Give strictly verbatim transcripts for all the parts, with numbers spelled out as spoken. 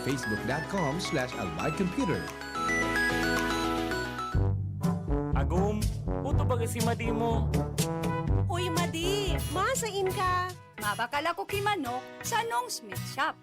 facebook dot com slash albay computer. Agom, uto baga si Madi mo. Uy, Madi! Masain ka? Mabakal ako ki manok sa Nong's Meat Shop.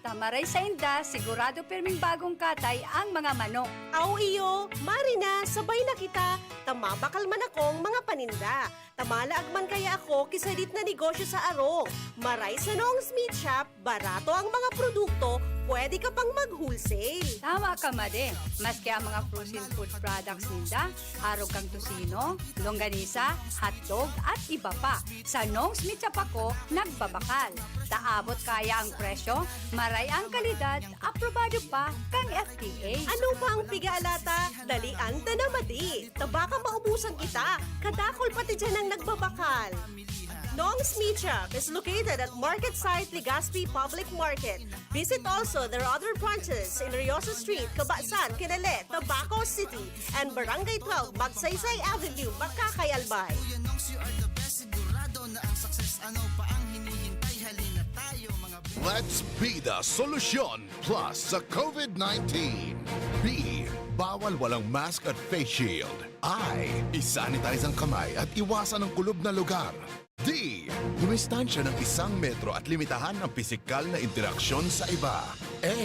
Ta maray sainda, sigurado pirming bagong katay ang mga manok. Aw iyo, mari na, sabay na kita. Ta mabakal man akong mga paninda. Ta malaag man kaya ako ki sadit na negosyo sa arog. Maray sa Nong's Meat Shop, barato ang mga produkto, pwede ka pang mag-wholesale. Tama ka, Madi. Maski ang mga frozen food products ninda, arog kan tocino, longganisa, hotdog, at iba pa. Sa Nong's Meat Shop ako nagbabakal. Ta abot kaya ang presyo, maray ang kalidad, aprobado pa kan F D A. Ano pa ang piga-alata? Dalian ta na, Madi! Ta baka maubusan kita! Kadakul pati diyan ang nagbabakal! Nong's Meat Shop is located at Market Site Legazpi Public Market. Visit also their other branches in Riosa Street, Cabasan, Quinale, Tabaco City, and Barangay twelve, Magsaysay Avenue, Makakay, Albay. Kuya Nongs, you are the best. Sigurado na ang success. Ano pa ang hinihintay? Halina tayo, mga Let's be the solution plus sa COVID nineteen. B, bawal walang mask at face shield. I, isanitize ang kamay at iwasan ang kulob na lugar. D, dumistansya ng isang metro at limitahan ang pisikal na interaksyon sa iba. A,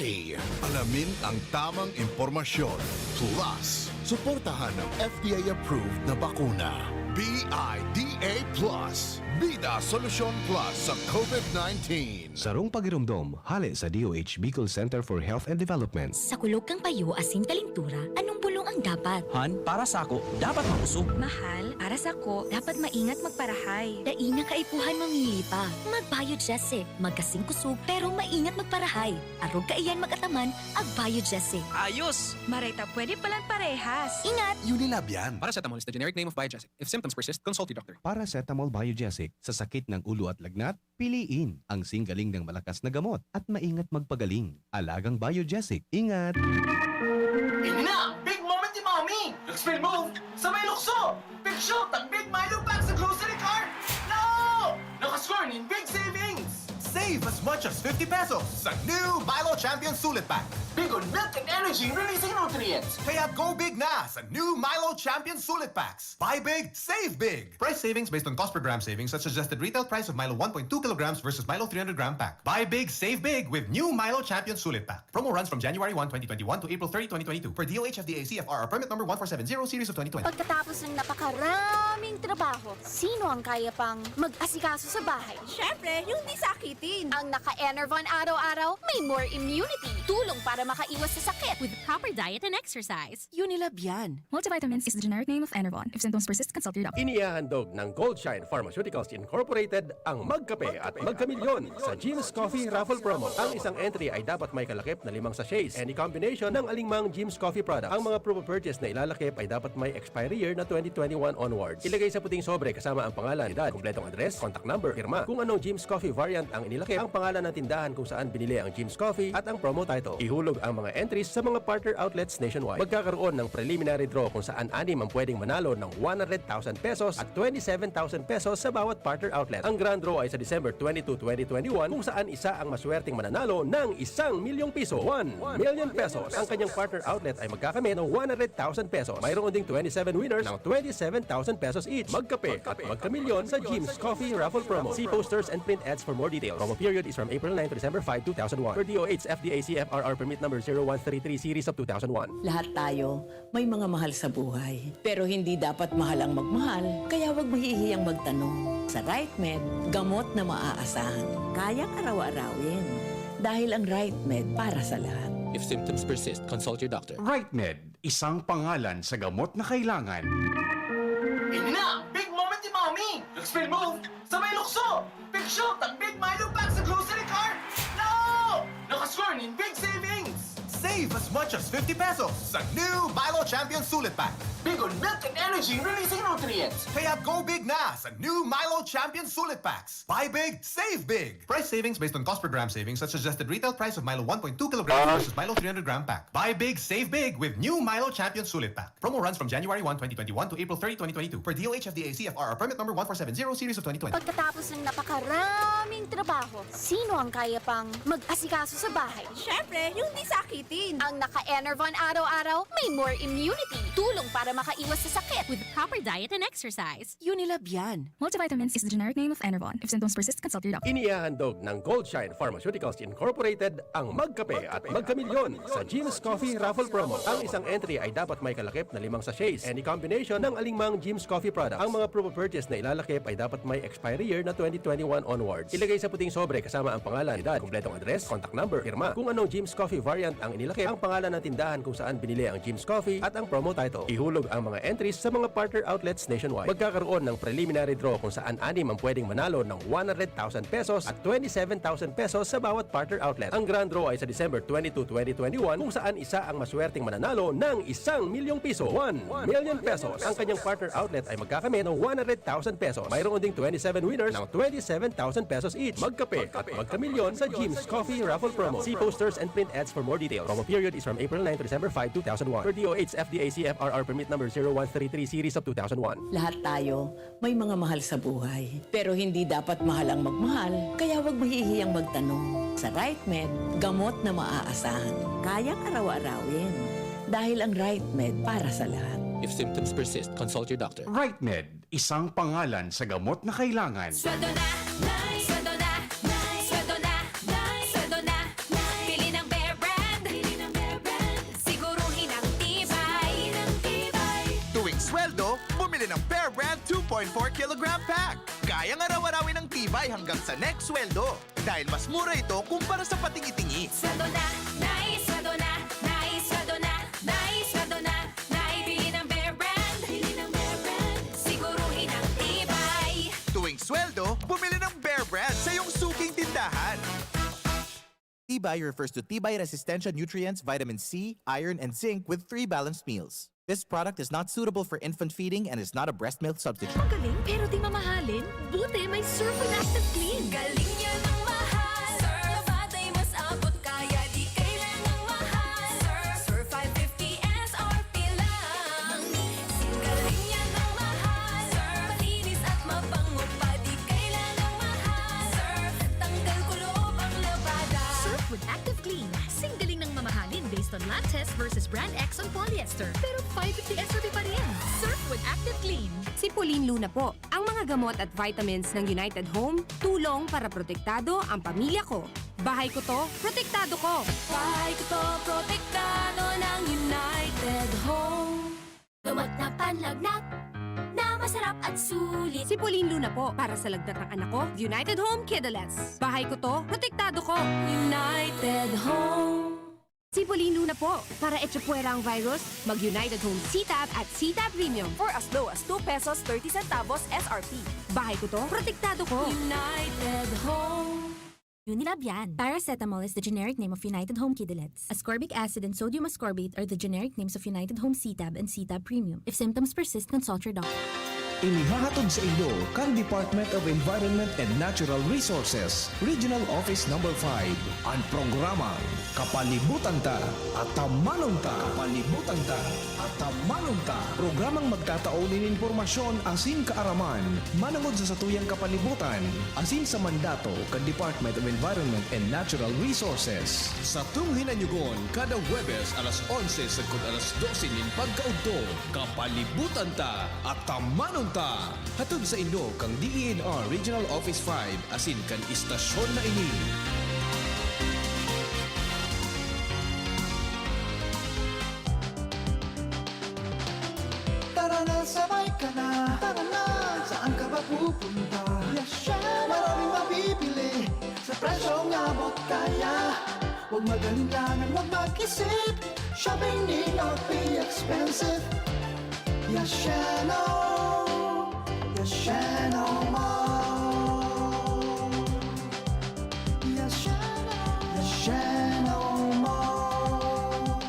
alamin ang tamang impormasyon. Plus, suportahan ng F D A-approved na bakuna. B I D A plus, Bida Solusyon Plus sa COVID nineteen. Sarong pagiromdom, hale sa D O H Bicol Center for Health and Development. Sa kulog kan payo asin kalintura, anong bulong ang dapat? Han, para sako, dapat makusog. Mahal, para sako, dapat maingat magparahay. Dai na kaipuhan mamili pa. Mag-Biogesic, magkasing kusog pero maingat magparahay. Arog kaiyan mag-ataman, ag-Biogesic. Ayos! Maray ta pwede palan parehas. Ingat! Unilab yan. Paracetamol is the generic name of Biogesic. If symptoms persist, consult your doctor. Paracetamol Biogesic sa sakit ng ulo at lagnat, piliin ang singgaling ng malakas na gamot at maingat magpagaling. Alagang Biogesic, ingat! Ini na ang big moment ni Mommy! Nag-spin move, sabay lukso! Big shoot ang Big Milo Pack sa grocery cart! No! Nakascore nin big savings! Save as much as fifty pesos sa new Milo Champion Sulit Pack. Big on milk and energy releasing nutrients. Kaya go big na sa new Milo Champion Sulit Packs. Buy big, save big! Price savings based on cost per gram savings at suggested retail price of Milo one point two kilograms versus Milo three hundred gram pack. Buy big, save big with new Milo Champion Sulit Pack. Promo runs from January one, twenty twenty-one to April thirty, twenty twenty-two, per D O H F D A C F R R permit number one four seven zero series of twenty twenty. Pagkatapos ng napakaraming trabaho, sino ang kaya pang mag-asikaso sa bahay? Siyempre, yung di sakitin. Ang naka-Enervon araw-araw, may more immunity. Tulong para makaiwas sa sakit. With proper diet and exercise. Unilab yan. Multivitamins is the generic name of Enervon. If symptoms persist, consult your doctor. Inihahandog ng Goldshine Pharmaceuticals Incorporated ang Magkape at Magkamilyon sa Jim's Coffee Raffle Promo. Ang isang entry ay dapat may kalakip na limang sachets. Any combination ng alingmang Jim's Coffee product. Ang mga proof of purchase na ilalakip ay dapat may expiry year na twenty twenty-one onwards. Ilagay sa puting sobre kasama ang pangalan, edad, kompletong address, contact number, pirma. Kung anong Jim's Coffee variant ang inilakip, ang pangalan ng tindahan kung saan binili ang Jim's Coffee at ang promo title. Ihulog ang mga entries sa mga partner outlets nationwide. Magkakaroon ng preliminary draw kung saan anim ang pwedeng manalo ng one hundred thousand pesos at twenty-seven thousand pesos sa bawat partner outlet. Ang grand draw ay sa December twenty-two, twenty twenty-one, kung saan isa ang maswerteng mananalo ng isang milyong piso, one million pesos. Ang kanyang partner outlet ay magkakamit ng one hundred thousand pesos. Mayroon ding twenty-seven winners ng twenty-seven thousand pesos each. Magkape at magkamilyon sa Jim's Coffee Raffle Promo. See posters and print ads for more details. Promo period is from April nine to December five, two thousand one. Per D O H F D A C F R R permit number zero one three three series of two thousand one. Lahat tayo may mga mahal sa buhay. Pero hindi dapat mahal ang magmahal, kaya huwag mahihiyang magtanong. Sa Right Med, gamot na maaasahan, kayang araw-arawin. Dahil ang Right Med para sa lahat. If symptoms persist, consult your doctor. Right Med, isang pangalan sa gamot na kailangan. Ini na ang big moment ni Mommy! Nag-spin move, sabay lukso! Big shoot ang Big Milo Pack sa grocery cart! No! Nakascore nin big savings! Save Save as much as fifty pesos sa new Milo Champion Sulit Pack. Big on milk and energy, releasing nutrients. Kaya go big na sa new Milo Champion Sulit Packs. Buy big, save big. Price savings based on cost per gram savings at suggested retail price of Milo one point two kilograms versus Milo three hundred gram pack. Buy big, save big with new Milo Champion Sulit Pack. Promo runs from January one, twenty twenty-one to April thirty, twenty twenty-two. Per D O H F D A C F R R permit number one four seven zero series of twenty twenty. Pagkatapos ng napakaraming trabaho, sino ang kaya pang mag-asikaso sa bahay? Siyempre, yung di sakitin. Ang naka-Enervon araw-araw, may more immunity. Tulong para makaiwas sa sakit. With proper diet and exercise. Unilab yan. Multivitamins is the generic name of Enervon. If symptoms persist, consult your doctor. Inihahandog ng Goldshine Pharmaceuticals Incorporated ang Magkape at Magkamilyon sa Jim's Coffee Raffle Promo. Ang isang entry ay dapat may kalakip na limang sachets. Any combination ng alingmang Jim's Coffee product. Ang mga proof of purchase na ilalakip ay dapat may expiry year na twenty twenty-one onwards. Ilagay sa puting sobre kasama ang pangalan, edad, kumpletong address, contact number, pirma. Kung anong Jim's Coffee variant ang inilakip, ang pangalan ng tindahan kung saan binili ang Jim's Coffee at ang promo title. Ihulog ang mga entries sa mga partner outlets nationwide. Magkakaroon ng preliminary draw kung saan anim ang pwedeng manalo ng one hundred thousand pesos at twenty-seven thousand pesos sa bawat partner outlet. Ang grand draw ay sa December twenty-two, twenty twenty-one, kung saan isa ang maswerteng mananalo ng isang milyong piso, one million pesos. Ang kanyang partner outlet ay magkakamit ng one hundred thousand pesos. Mayroon ding twenty-seven winners ng twenty-seven thousand pesos each. Magkape at magkamilyon sa Jim's Coffee Raffle Promo. See posters and print ads for more details. Promo period is from April nine to December five, two thousand one. Per D O H F D A C F R R permit number zero one three three series of two thousand one. Lahat tayo may mga mahal sa buhay. Pero hindi dapat mahal ang magmahal, kaya huwag mahihiyang magtanong. Sa RightMed, gamot na maaasahan. Kayang araw-arawin. Dahil ang RightMed para sa lahat. If symptoms persist, consult your doctor. RightMed, isang pangalan sa gamot na kailangan. Sweldo na, Nay! Sweldo na, Nay! Sweldo na, Nay! Sweldo na, Nay! Bili ng Bear Brand! Bili ng Bear Brand! Siguruhin ang tibay! Ang tibay! Tuwing sweldo, bumili ng Bear Brand two point four kilogram pack. Kayang araw-arawin ang tibay hanggang sa next sweldo. Dahil mas mura ito kumpara sa patingi-tingi. Sweldo na, Nay! Sweldo na, Nay! Sweldo na, Nay! Sweldo na, Nay! Bili ng Bear Brand! Bili ng Bear Brand! Siguruhin ang tibay! Tuwing sweldo, bumili ng Bear Brand sa iyong suking tindahan. Tibay refers to tibay resistensya nutrients, vitamin C, iron, and zinc with three balanced meals. This product is not suitable for infant feeding and is not a breast milk substitute. Magaling pero di mamahalin? Buti may Surf with Active Clean. Galing yan ng mahal. Surf, batay mas abot kaya di kailangang mahal. Surf, Surf five fifty S R P lang. Singgaling yan ng mahal. Surf, malinis at mabango pa, di kailangang mahal. Surf, tanggal kuloob ang labada. Surf with Active Clean. Singgaling ng mamahalin based on lab test versus brand X on polyester. Pero five fifty S R P pa rin. Surf with Active Clean. Si Pauline Luna po. Ang mga gamot at vitamins ng United Home, tulong para protektado ang pamilya ko. Bahay ko to, protektado ko. Bahay ko to, protektado ng United Home. Gamot na panlagnat na masarap at sulit. Si Pauline Luna po, para sa lagnat ng anak ko, United Home Kidulets. Bahay ko to, protektado ko. United Home. Si Pauline Luna po, para echapuwera ang virus, mag United Home C-Tab at C-Tab Premium. For as low as two pesos thirty centavos S R P. Bahay ko to, protektado ko. United Home. Unilab yan. Paracetamol is the generic name of United Home Kidulets. Ascorbic acid and sodium ascorbate are the generic names of United Home C-Tab and C-Tab Premium. If symptoms persist, consult your doctor. Inihahatod sa inyo kan Department of Environment and Natural Resources, Regional Office Number five, an programang Kapalibutan Ta, Atamanon Ta. Kapalibutan Ta, Atamanon Ta. Programang magtatao nin impormasyon asin kaaraman manongod sa satuyang kapalibutan asin sa mandato kan Department of Environment and Natural Resources. Satong hinanyugon kada Huwebes alas onse sagkod alas dose nin pagkaudto. Kapalibutan Ta, Atamanon Ta. Hatod sa inyo kan D E N R Regional Office five asin kan istasyon na ini. Tara na, sabay ka na. Tara na, saan ka ba pupunta? Yashano! Maraming mabibili sa presyong abot kaya. Huwag mag-alinlangan, huwag mag-isip. Shopping need not be expensive. Yashano, Yashano Mall. Yashano, Yashano Mall.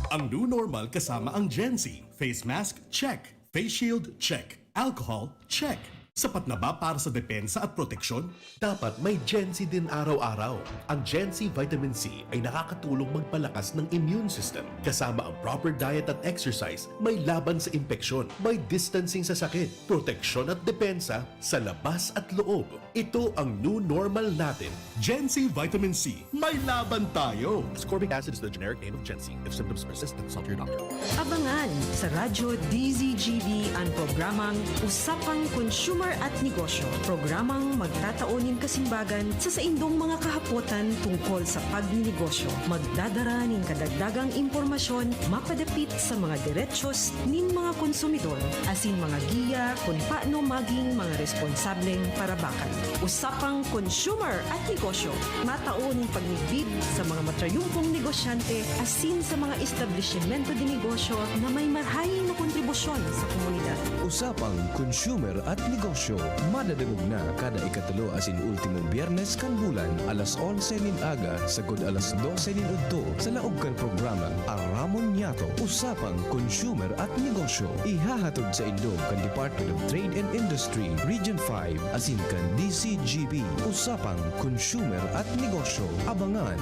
Ang new normal kasama ang Gen Z. Face mask, check. Face shield, check. Alcohol, check. Sapat na ba para sa depensa at proteksyon? Dapat may Gen Z din araw-araw. Ang Gen Z Vitamin C ay nakakatulong magpalakas ng immune system. Kasama ang proper diet at exercise, may laban sa impeksyon, may distancing sa sakit, proteksyon at depensa sa labas at loob. Ito ang new normal natin. Gen Z Vitamin C, may laban tayo! Ascorbic acid is the generic name of Gen Z. If symptoms persist, consult your doctor. Abangan sa Radyo D Z G B an programang Usapang Consumer at Negosyo. Programang magtatao nin kasimbagan sa saindong mga kahapotan tungkol sa pagninegosyo. Magdadara nin kadagdagang impormasyon mapadapit sa mga derechos nin mga konsumidor, asin mga giya kun paano maging mga responsableng parabakan. Usapang Consumer at Negosyo, matao nin pagmidbid sa mga matrayumpong negosyante asin sa mga establisimento de negosyo na may marhay na kontribusyon sa komunidad. Usapang Consumer at Negosyo, madadangog na kada ikatulo asin ultimo Biyernes kan bulan, alas onse nin aga sagod alas dose nin udto, sa laog kan programang Aramon Niyato, Usapang Consumer at Negosyo. Ihahatod saindo kan Department of Trade and Industry, Region five, asin kan D Z G B, Usapang Consumer at Negosyo. Abangan!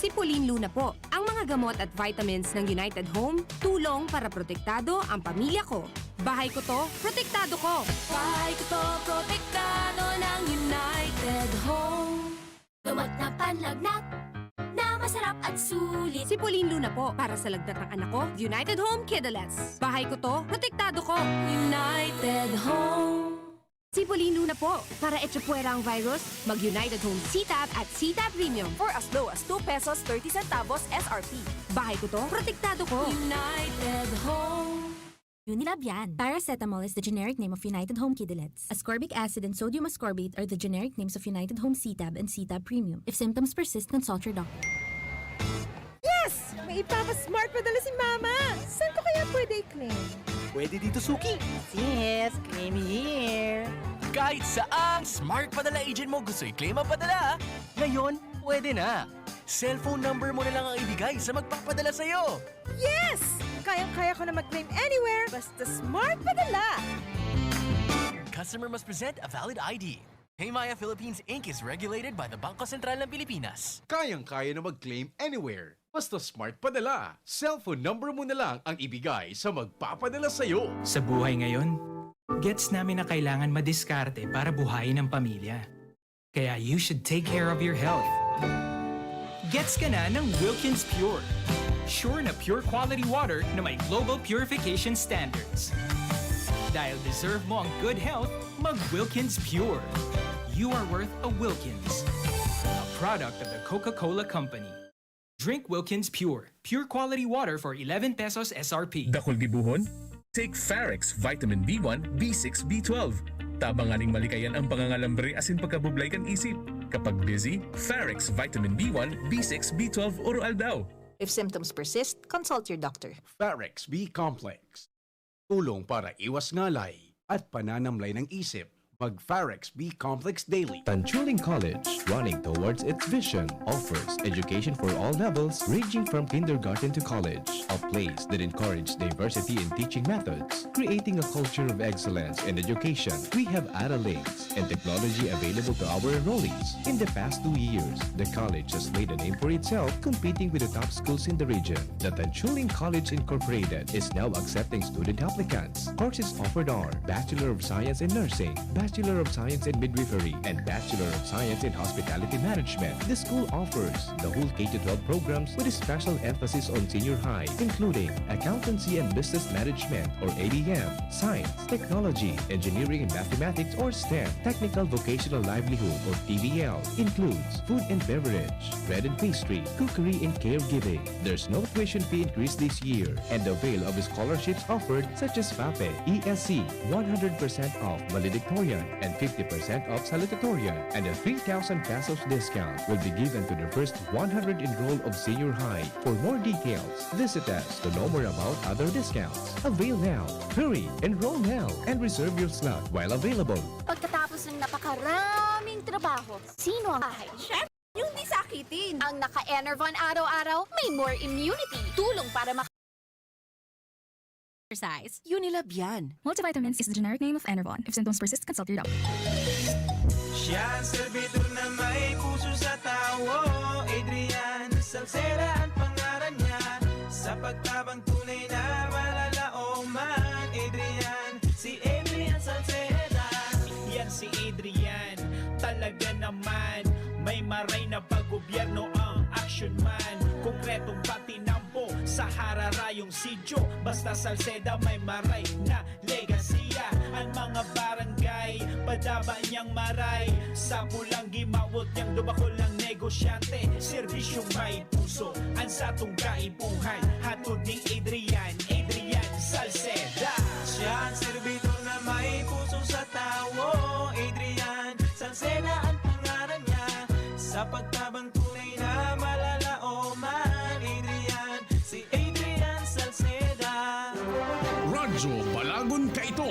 Si Pauline Luna po. Ang mga gamot at vitamins ng United Home, tulong para protektado ang pamilya ko. Bahay ko to, protektado ko. Bahay ko to, protektado ng United Home. Gamot na panlagnat na masarap at sulit. Si Pauline Luna po, para sa lagnat ng anak ko, United Home Kidulets. Bahay ko to, protektado ko. United Home. Si Pauline Luna po, para echapuwera ang virus, mag-United Home C-Tab at C-Tab Premium. For as low as two pesos thirty centavos S R P. Bahay ko to, protektado ko. United Home. Unilab yan. Paracetamol is the generic name of United Home Kidulets. Ascorbic acid and sodium ascorbate are the generic names of United Home C-Tab and C-Tab Premium. If symptoms persist, consult your doctor. Yes! May ipapa-smart padala si Mama! Saan ko kaya pwede i-claim? Pwede dito, Suki! Sis, claim here! Kahit saang Smart Padala agent mo gusto i-claim ang padala, ngayon, pwede na! Cellphone number mo na lang ang ibigay sa magpapadala sa'yo! Yes! Kayang-kaya ko na mag-claim anywhere, basta Smart Padala! Customer must present a valid I D. Paymaya Philippines Inc is regulated by the Bangko Sentral ng Pilipinas. Kayang-kaya na mag-claim anywhere. Basta Smart Padala, cellphone number mo na lang ang ibigay sa magpapadala sa'yo. Sa buhay ngayon, gets namin na kailangan madiskarte para buhayin ang pamilya. Kaya you should take care of your health. Gets ka na ng Wilkins Pure. Sure na pure quality water na may global purification standards. Dahil deserve mo ang good health, mag Wilkins Pure. You are worth a Wilkins. A product of the Coca-Cola Company. Drink Wilkins Pure. Pure quality water for eleven pesos S R P. Dakul gibohon? Take Farex Vitamin B one, B six, B twelve. Tabang nganing malikayan ang pangangalambre asin pagkabublay kan isip. Kapag busy, Farex Vitamin B one, B six, B twelve oro-aldaw. If symptoms persist, consult your doctor. Farex B Complex. Tulong para iwas ngalay at pananamlay ng isip. Mag Farex B Complex Daily. Tanchuling College, running towards its vision, offers education for all levels, ranging from kindergarten to college. A place that encourages diversity in teaching methods, creating a culture of excellence in education. We have Ara Links and technology available to our enrollees. In the past two years, the college has made a name for itself, competing with the top schools in the region. The Tanchuling College Incorporated is now accepting student applicants. Courses offered are Bachelor of Science in Nursing, Bachelor of Science in Midwifery, and Bachelor of Science in Hospitality Management. The school offers the whole K to twelve programs with a special emphasis on senior high, including Accountancy and Business Management or A B M, Science, Technology, Engineering and Mathematics or STEM, Technical Vocational Livelihood or T V L, includes food and beverage, bread and pastry, cookery and caregiving. There's no tuition fee increase this year, and avail of scholarships offered such as FAPE, E S C, one hundred percent off valedictorian and fifty percent off salutatorian, and a three thousand pesos discount will be given to the first one hundred enrolled of senior high. For more details, visit us to know more about other discounts. Avail now. Hurry! Enroll now and reserve your slot while available. Pagkatapos ng napakaraming trabaho, sino ang hahay? Siyempre, yung di sa Titin. Ang naka-Enervon araw-araw, may more immunity. Tulong para maka- Exercise. Unilab yan. Multivitamins is the generic name of Enervon. If symptoms persist, consult your doctor. Siya ang servidor na may puso sa tawo. Adrian Salceda ang pangaran niya. Sa pagtabang tunay na malalaoman. Adrian, si Adrian Salceda. Yan si Adrian, talaga naman. May maray na paggobyerno ang aksyon man. Konkretong patinampo sa hararayong sityo. Basta Salceda may maray na legasiya. Ang mga barangay, padaba niyang maray. Sa pulang gimawot niyang dubakol ang negosyante. Serbisyong may puso, ang satong kaipuhan. Hatod ni Adrian, Adrian Salceda. Siya ang servidor na may puso sa tawo. Adrian Salceda ang pangalan niya. Sa pagtabang tunay na malalaoman. Adrian, si Adrian Salceda. Radyo Balagon kaito,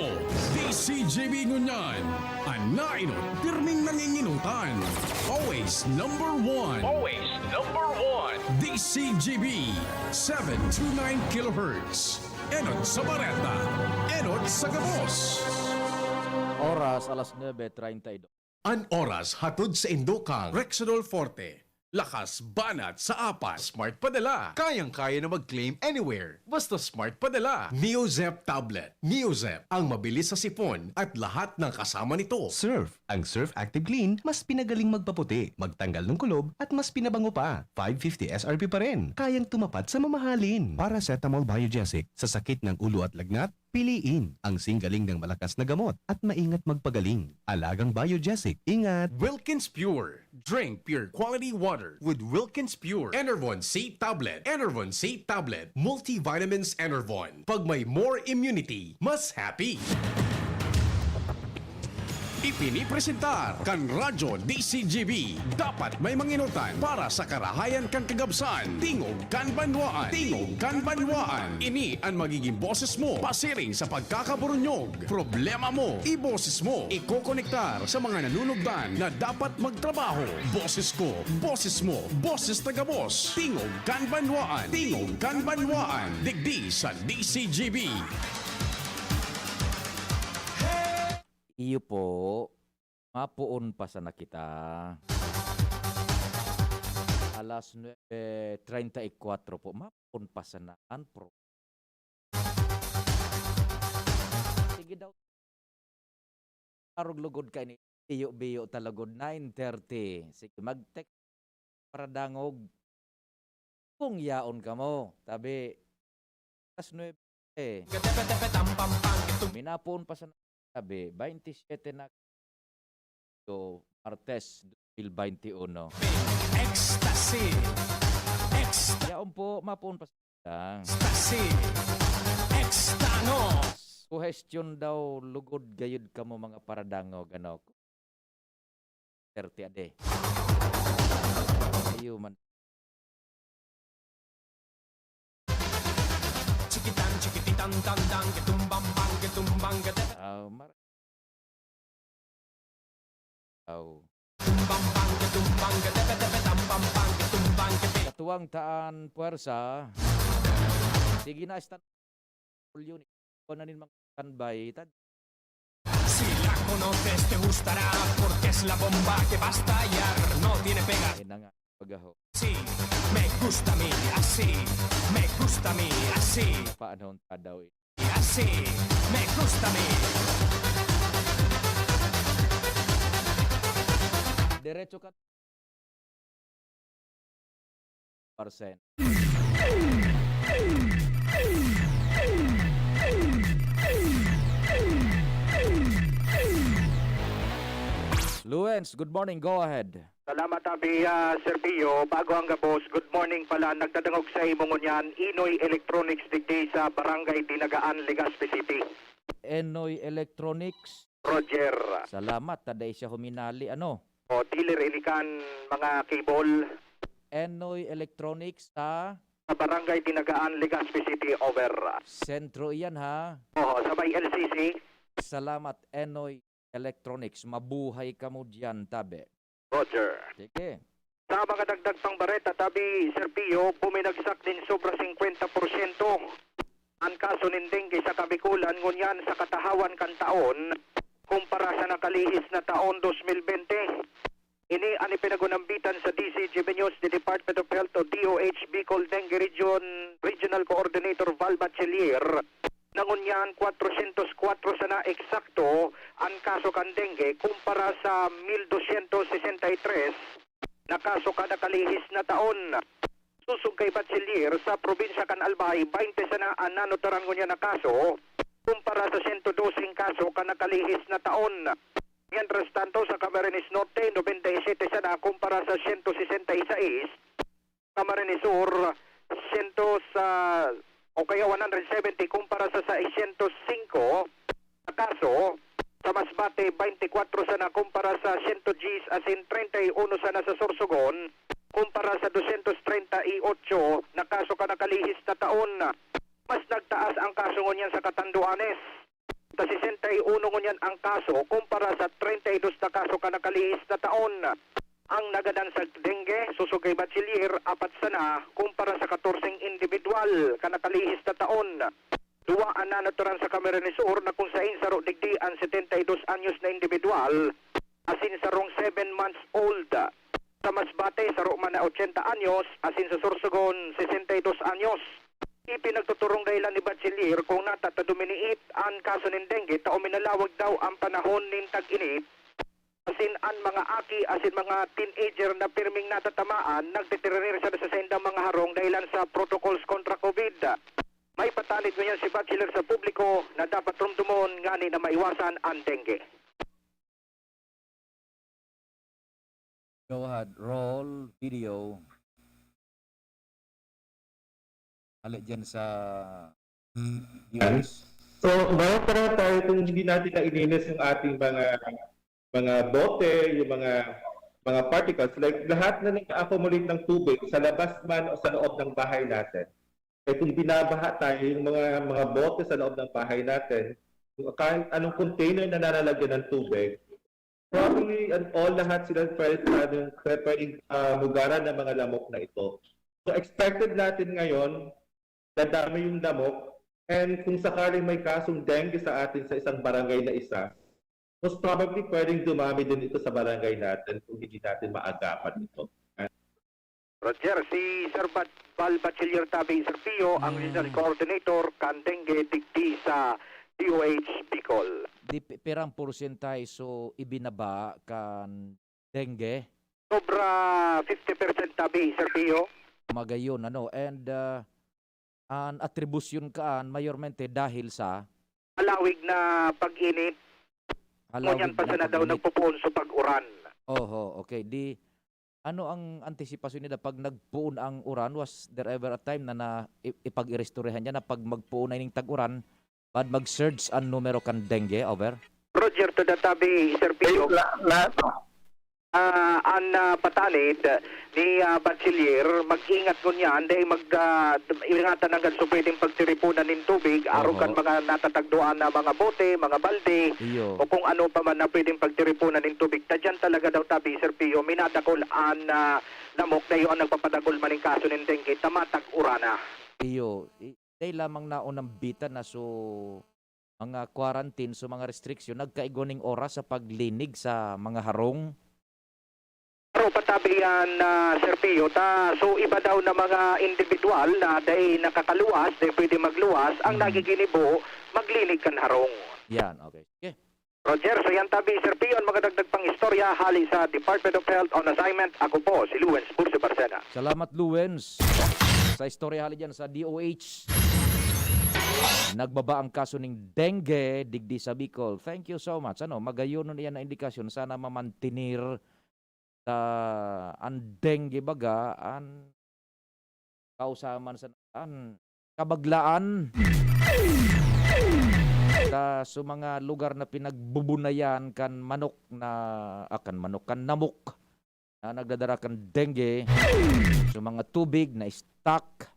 D C G B ngunyan. An nainot, pirming nanginginutan. Always number one. Always number one. D C G B, seven two nine kilohertz. Enot sa bareta, enot sa gabos. Oras, alas nuebe treinta y dos. An oras hatod saindo kan Rexidol Forte. Lakas banat sa apat. Smart padala. Kayang-kaya na mag-claim anywhere. Basta smart padala. Neozep tablet. Neozep, ang mabilis sa sipon at lahat ng kasama nito. Surf. Ang Surf Active Clean, mas pinagaling magpaputi, magtanggal ng kulob, at mas pinabango pa. Five fifty S R P pa rin. Kayang tumapat sa mamahalin. Paracetamol Biogesic, sa sakit ng ulo at lagnat, piliin ang singgaling ng malakas na gamot at maingat magpagaling. Alagang Biogesic, ingat! Wilkins Pure. Drink pure quality water with Wilkins Pure. Enervon C tablet. Enervon C tablet. Multivitamins Enervon. Pag may more immunity, mas happy. Ipinipresentar kan Radyo D C G B. Dapat may manginutan para sa karahayan kan kagabsan. Tingog kan banwaan. Tingog kan banwaan. Ini an magiging boses mo pasiring sa pagkakaburunyog. Problema mo, iboses mo. Ikokonektar sa mga nanunugdan na dapat magtrabaho. Boses ko, boses mo, boses taga-boss. Tingog kan banwaan. Tingog kan banwaan. Digdi sa D C G B. Iyo po, mapoon pa sana kita. Alas nuebe treinta y cuatro po, mapoon pa sana an pro-, sige daw. Arog lugod ka ini, biyo-biyo ta lugod, nine thirty. Sige, mag-text para dangog. Kung yaon kamo, tabi, alas nuebe. Minapoon pa sana, tabi, baynte siyete na, so, Martes, dos mil baynte uno. Ecstasy. Ecstasy. Yaon po, mapoon pa sana. Ecstasy. Extano. Suhestyon daw, lugod gayud kamo mga paradangog, ano? Thirty a day. Iyo man. Chikitan, chikititan, tan, tan, ketumbang, bang, ketumbang, kete- Ah, mar- Aw. Tumbang, bang, ketumbang, ketepe, tepe, tambang, bang, ketumbang, kete- Katuwang taan puwersa. Sige na, stand-, unit. Kuha na nin mga standby. Tad- Si la conoces, te gustará, porque es la bomba que va a estallar, no tiene pega. Ay na nga, pagaho. Sí, me gusta a mí, así, me gusta a mí, así. Paano ang tadaw eh? Así, me gusta a mí. Derecho ka. Percent. Luens, good morning. Go ahead. Salamat, Abi, ah, Sir Pio. Bago ang gabos, good morning pala. Nagdadangog sa imo ngunyan, Inoy Electronics digdi sa Barangay Dinagaan, Legazpi City. Enoy Electronics. Roger. Salamat, ta dai siya huminali, ano? O, dealer ini kan mga cable. Enoy Electronics sa? Sa Barangay Dinagaan, Legazpi City, over. Sentro iyan, ha? Oo, sa may L C C. Salamat, Enoy Electronics. Mabuhay kamo diyan, tabi. Roger. Sige. Sa mga dagdag pang bareta, tabi, Sir Pio, buminagsak nin sobra singkwenta porsyento an kaso nin dengue sa Kabikolan ngunyan sa katahawan kan taon kumpara sa nakalihis na taon dos mil bente. Ini an ipinagunambitan sa D C G B News ni Department of Health o D O H Bicol Dengue Region Regional Coordinator Val Bachelier na ngunyan kwatrosyentos kwatro sana eksakto an kaso kan dengue kumpara sa mil dosyentos sesenta y tres na kaso kada kalihis na taon. Sosog kay Bachelier, sa probinsya kan Albay, baynte sana an nanutaran ngunyan na kaso, kumpara sa sento doseng kaso kan nakalihis na taon. Mientras tanto, sa Camarines Norte, nobenta y siyete sana kumpara sa sento sesenta y sais, Camarines Sur, sento sa, o kaya one hundred seventy kumpara sa seiscientos singko na kaso. Sa Masbate, baynte kwatro sana kumpara sa sento diyes, asin treinta y uno sana sa Sorsogon, kumpara sa dosyentos treinta y ocho na kaso kan nakalihis na taon. Mas nagtaas ang kaso ngunyan sa Catanduanes. Sa sesenta y uno ngunyan ang kaso, kumpara sa treinta y dos na kaso kan nakalihis na taon. Ang nagadan sa dengue, sosog kay Bachelier, apat sana, kumpara sa katorseng indibidwal kan nakalihis na taon. Duwa an nanataran sa Camarines Sur na kung sain saro digdi an setenta y dos anyos na indibidwal, asin sarong seven months old. Sa Masbate, saro man na ochenta anyos, asin sa Sorsogon, sesenta y dos anyos. Ipinagtuturong dahilan ni Bachelier kung nata ta duminiit an kaso nin dengue ta uminalawag daw an panahon nin tag-init, asin an mga aki asin mga teenager na pirming natatamaan nagtitiririr sana sa saindang mga harong dahilan sa protocols kontra COVID. May patanid ngunyan si Bachelier sa publiko na dapat rumdumon ngani na maiwasan an dengue. Go ahead. Roll video. Hali dyan sa Yan. So, bago pa tayo kung hindi natin nailinis yung ating mga mga bote, yung mga mga particles, like lahat na nag-accumulate ng tubig sa labas man o sa loob ng bahay natin. Eh kung binabaha tayo, yung mga mga bote sa loob ng bahay natin, kahit anong container na nalalagyan ng tubig, probably and all lahat sila pwede, pwede, pwedeng uh, lugaran ng mga lamok na ito. So expected natin ngayon, dadami yung lamok, and kung sakaling may kasong dengue sa atin sa isang barangay na isa, most probably pwedeng dumami din ito sa barangay natin kung hindi natin maagapan ito. Roger, si Sir Bat Val Bachiller Tabi Sir Pio, ang Regional Coordinator kan Dengue digdi sa D O H Bicol. Di pi- pirang porsyentahe so ibinaba kan dengue? Sobra fifty percent tabi, Sir Pio. Magayon, ano? And ah, an atribusyon kaan mayormente dahil sa Halawig na pag-init, halawig ngunyan pa na sana daw pag-init. Nagpupuon sa pag-uran. Oho, okay. Di, ano ang antisipasyon nila pag nagpuon ang uran? Was there ever a time na, na i- ipag-iristoryahan niya na pag magpuon na ining tag-uran, bad mag-surge ang numero kan dengue? Over? Roger to the tabi, Sir Pio. La, la, ah, an ah, patanid ni ah, Bachiller, mag-ingat ngunyan, dahil mag ah, ingatan hanggang so pwedeng pagtiripunan nin tubig, arog kan Oho. Mga natatagdoan na mga bote, mga balde, Iyo. O kung ano pa man na pwedeng pagtiripunan nin tubig. Ta dyan talaga daw tabi, Sir Pio, minadakol an ah, lamok, dayo ang nagpapadakol man nin kaso nin dengue, ta matag-urana. Iyo. I- Dai lamang naon nambitan na so mga quarantine, so mga restriction, nagkaigwa ning oras sa paglinig sa mga harong? Pero patabi yan, ah, Sir Pio, ta, so iba daw na mga individual na dai nakakaluwas, dai pwede magluwas, ang Hmm. nagiginibo, maglinig kan harong. Yan, okay. Sige. Roger, so yan tabi, Sir Pio, ang mga dagdag pang istorya hali sa Department of Health on assignment. Ako po, si Luwens Bursi Barcena. Salamat, Luwens. Sa istorya hali dyan sa D O H, nagbaba ang kaso ning dengue digdi sa Bicol. Thank you so much. Ano, magayon na iyan na indikasyon. Sana mamantinir sa an dengue baga, an kausaman sa an kabaglaan. Sa, sa mga lugar na pinagbubunayan kan manok na, ah, kan manok, kan namok na nagdadara kan dengue, sa mga tubig na stuck.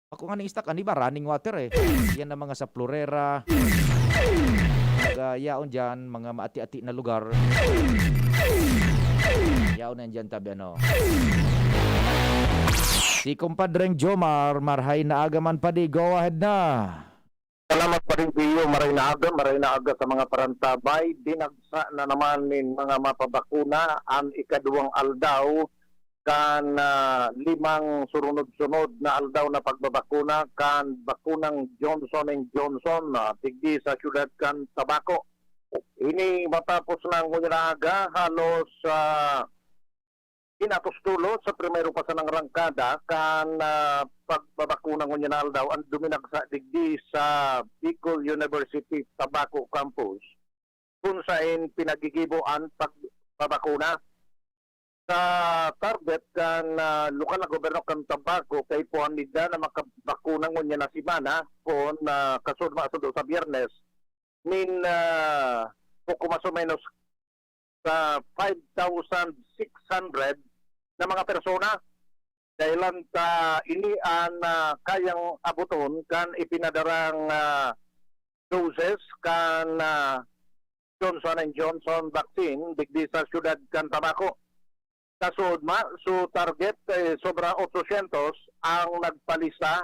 Ako nga ni stuck, ano ba? Running water eh. Yan ang mga sa Florera. Mga yaon dyan, mga maati-ati na lugar. Yaw na dyan tabi, ano. Si Kumpadreng Jomar, marhay na aga man, padi. Go ahead na. Salamat pa rin sa iyo, maray na aga, maray na aga sa mga parantabay. Dinagsa na naman nin mga mapabakuna an ikaduwang aldaw kan, ah, limang surunod-sunod na aldaw na pagbabakuna kan bakunang Johnson and Johnson, ah, digdi sa siyudad kan Tabaco. Ini matapos na ngunyan na aga, halos, ah, inatos-tulos sa primero pa sanang rangkada kan, ah, pagbabakuna ngunyan na aldaw an duminagsa digdi sa Bicol University Tabaco Campus, kun saen pinagigibo an pagbabakuna. Sa target kan, ah, lokal na gobyerno kan Tabaco, kaipuhan ninda na makabakuna ngunyan na semana, kun, ah, kasunod, sundo sa Biyernes, nin, ah, poco mas o menos sa five thousand six hundred na mga persona. Dahelan ta ini an, ah, kayang aboton kan ipinadarang, ah, doses kan, ah, Johnson and Johnson vaccine digdi sa siyudad kan Tabaco. Kasuodma, su target, eh, sobra otsosyentos ang nagpalista.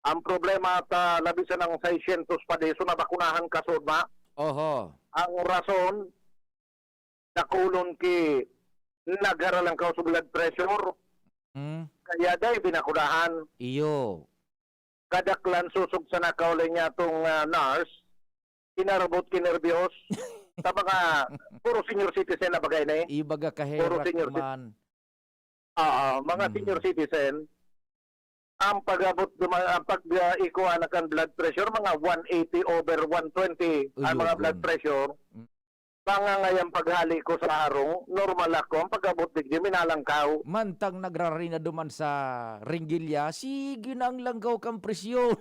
Ang problema ta labi sanang seiscientos pa diso nabakunahan kasuodma. Oho. Ang rason, dakulon ki nagharalangkaw sa blood pressure, Hmm. kaya dai binakunahan. Iyo. Kadaklan sosog sa nakauli niya tong, ah, nurse, kinarabot, kinerbiyos. Sa mga puro senior citizen na bagay na eh. Ibaga Puro kaherak senior cit- man. Oo, mga Mhm. senior citizen. Ang pag-abot, duma-, ang pag, ah, ikuha na kan blood pressure, mga one eighty over one twenty ang mga blood Uyugon. pressure. Mm. Mga ngayon paghali ko sa harong, normal ako. Ang pag-abot digdi, minalangkaw. Mantang nagrarina duman sa ringgilya, sige na ang langkaw kan presyon.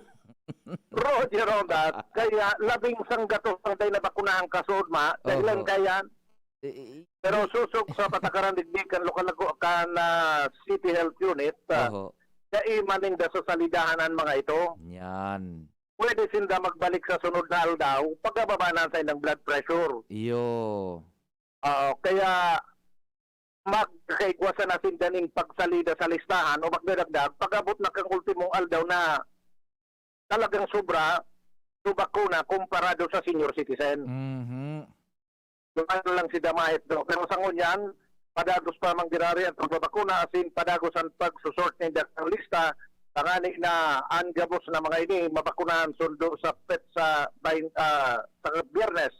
Roger on that. Kaya labing sanggatos ang tayo nabakunahan kasuodma. Dahil Oho. lang kaya, Eh, eh, pero eh. susog sa patakaran digdi kan lokal na gu-, kan, ah, City Health Unit, ah, Oho. kaiman ninda sa salidahan ang mga ito. Yan. Pwede sinda magbalik sa sunod na aldaw, pagkababa na sa ilang blood pressure. Iyo. Oo, kaya magkakaigwa sana sinda nin pagsalida sa listahan o magdadagdag, pag-abot na kang ultimong aldaw na talagang sobra, so bakuna komparado sa senior citizen. Mhm. Doon lang si Damahit do. Pero sa ngunyan, padagos pa manggirari ang pagbabakuna, asin padagos ang pagsusort ninda ang lista, tangani na ang gabos na mga ini mabakunahan sundo sa petsa bain-, ah, sa Biyernes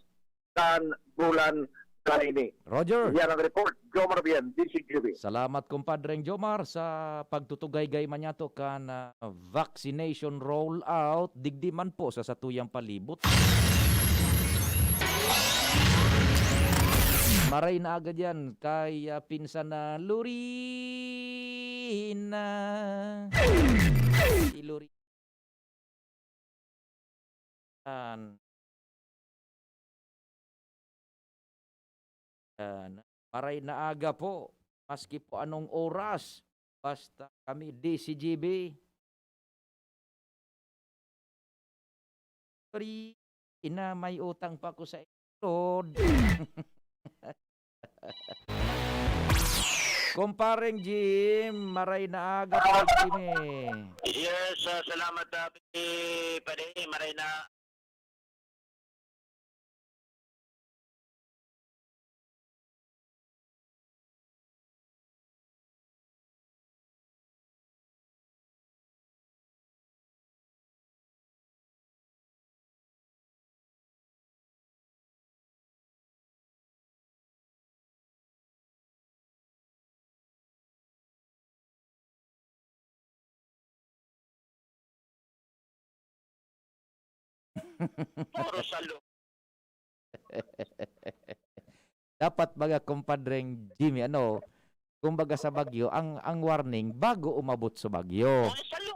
kan bulan kaini. Roger. Yan ang report. Jomar Bien, D C G B. Salamat, Kumpadreng Jomar, sa pagtutugaygay man niyato kan, ah, vaccination rollout digdi man po sa satuyang palibot. Maray na agad yan kay, ah, pinsan na Lorina. Si Lorina. Yan. Yan. Maray na aga po, maski po anong oras, basta kami D C G B. Sorry, ina, may utang pa ako sa Lord. Kumpareng Jim, maray na aga po, Jimmy. Yes, ah, salamat, ah, Padi. Maray na. Puro salo. Dapat baga, Kumpadreng Jimmy, ano, kumbaga sa bagyo, ang, ang warning bago umabot sa bagyo. Ay, salo.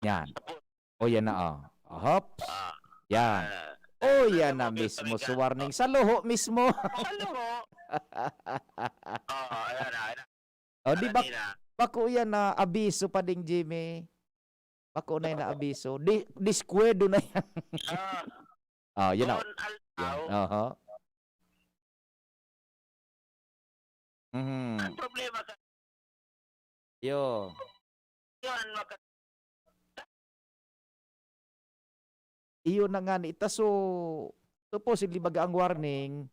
Yan. O, yan na, oh. Hops. Ah. Yan. Ah. O, yan na mismo si warning. Sa luho mismo. Sa luho. Oo, ayan na, ayan na. O, di ba, Kanina. Bako yan na abiso pa ding, Jimmy. Bako na yan na abiso. Di, diskuedo na yan. Ah. Oh, yun na. Noon, al-, Yan. aw. Oho. Mhm. Ang problema ka Iyo. yun, maka- Iyo na nga ni ita, so, supposedly baga ang warning,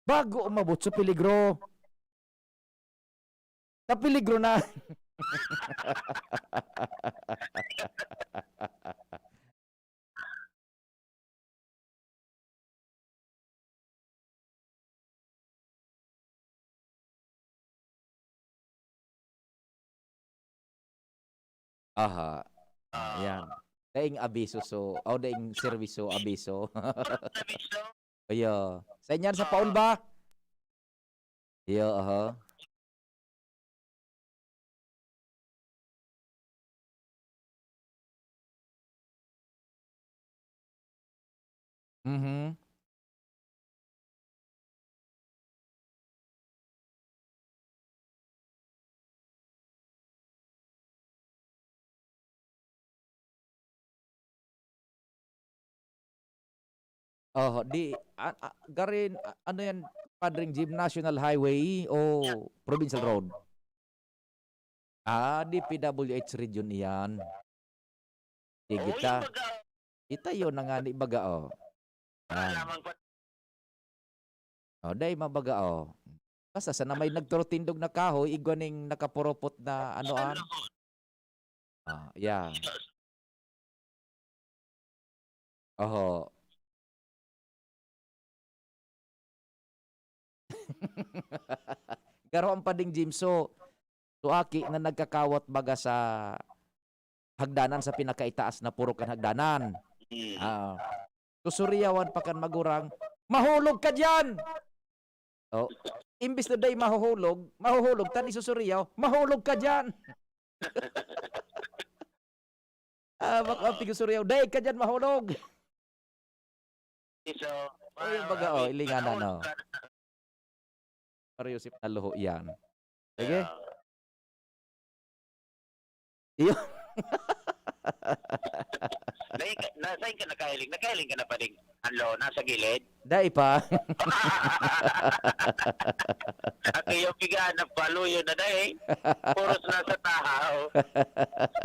bago umabot sa peligro. Sa peligro na. Aha. Ah, yan. Daing abiso, so, o daing serbiso, abiso. Sabi so, Iyo. Sa inyan, sa Paul ba? Iyo, aha. Mhm. Oho, di, a-, a-, garin, a-, ano yan, Padring Jim, National Highway o Provincial Road? Ah, D P W H region iyan. Sige "Uy, ta. baga, Itayo na nga ni baga, oh. Yan. lamang pa." Oh, dai mabaga, oh. Basta sa na may nagturutindog na kahoy, igwa ning nakapuropot na ano, an? Ah, yeah. Oho. Garo ang Pading Jim. So, so aki na nagkakawat baga sa hagdanan, sa pinakaitaas na purok kan hagdanan. Hmm. Ah. Susuriyawan pa kan magurang, "Mahulog ka diyan!" Oh, imbis na dai mahuhulog, mahuhulog, tan isusuriyaw, "Mahulog ka diyan!" Ah, baka pigusuriyaw, "Dai ka diyan mahulog!" So, Ay, ah, baga, I oh, mean, ilinganan, panahon oh. ka Pero Yusip na luho yan. Sige. Yeah. Iyo. Dai ka, na, saan ka nakahiling? Nakahiling ka na pa rin? Anlo, nasa gilid? Dai pa. At yung pigahanap ko, aluyo na dai. Puros nasa tahaw.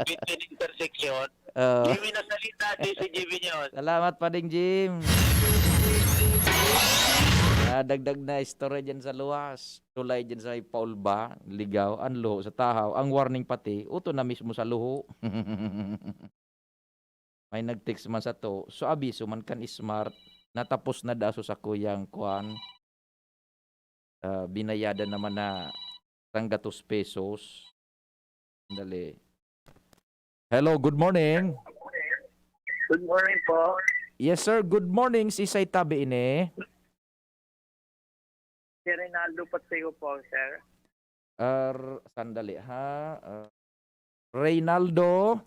Between intersection. Oh. Jimmy na salita, D C G B News. Salamat, Pading Jim. Ah, dagdag na istorya dyan sa luwas. Tulay dyan sa may Paul ba? Ligaw, ang luho sa tahaw. Ang warning pati, uto na mismo sa luho. May nag-text man sa to, so abiso man kan Smart, natapos na daw sa kuyang kwan. Ah, binayadan naman na sanggatos pesos. Dali. Hello, good morning. Good morning po. Yes, sir. Good morning. Si Say Tabi ini. Si Reynaldo Patseo po, sir. Er, sandali, ha? Er, Reynaldo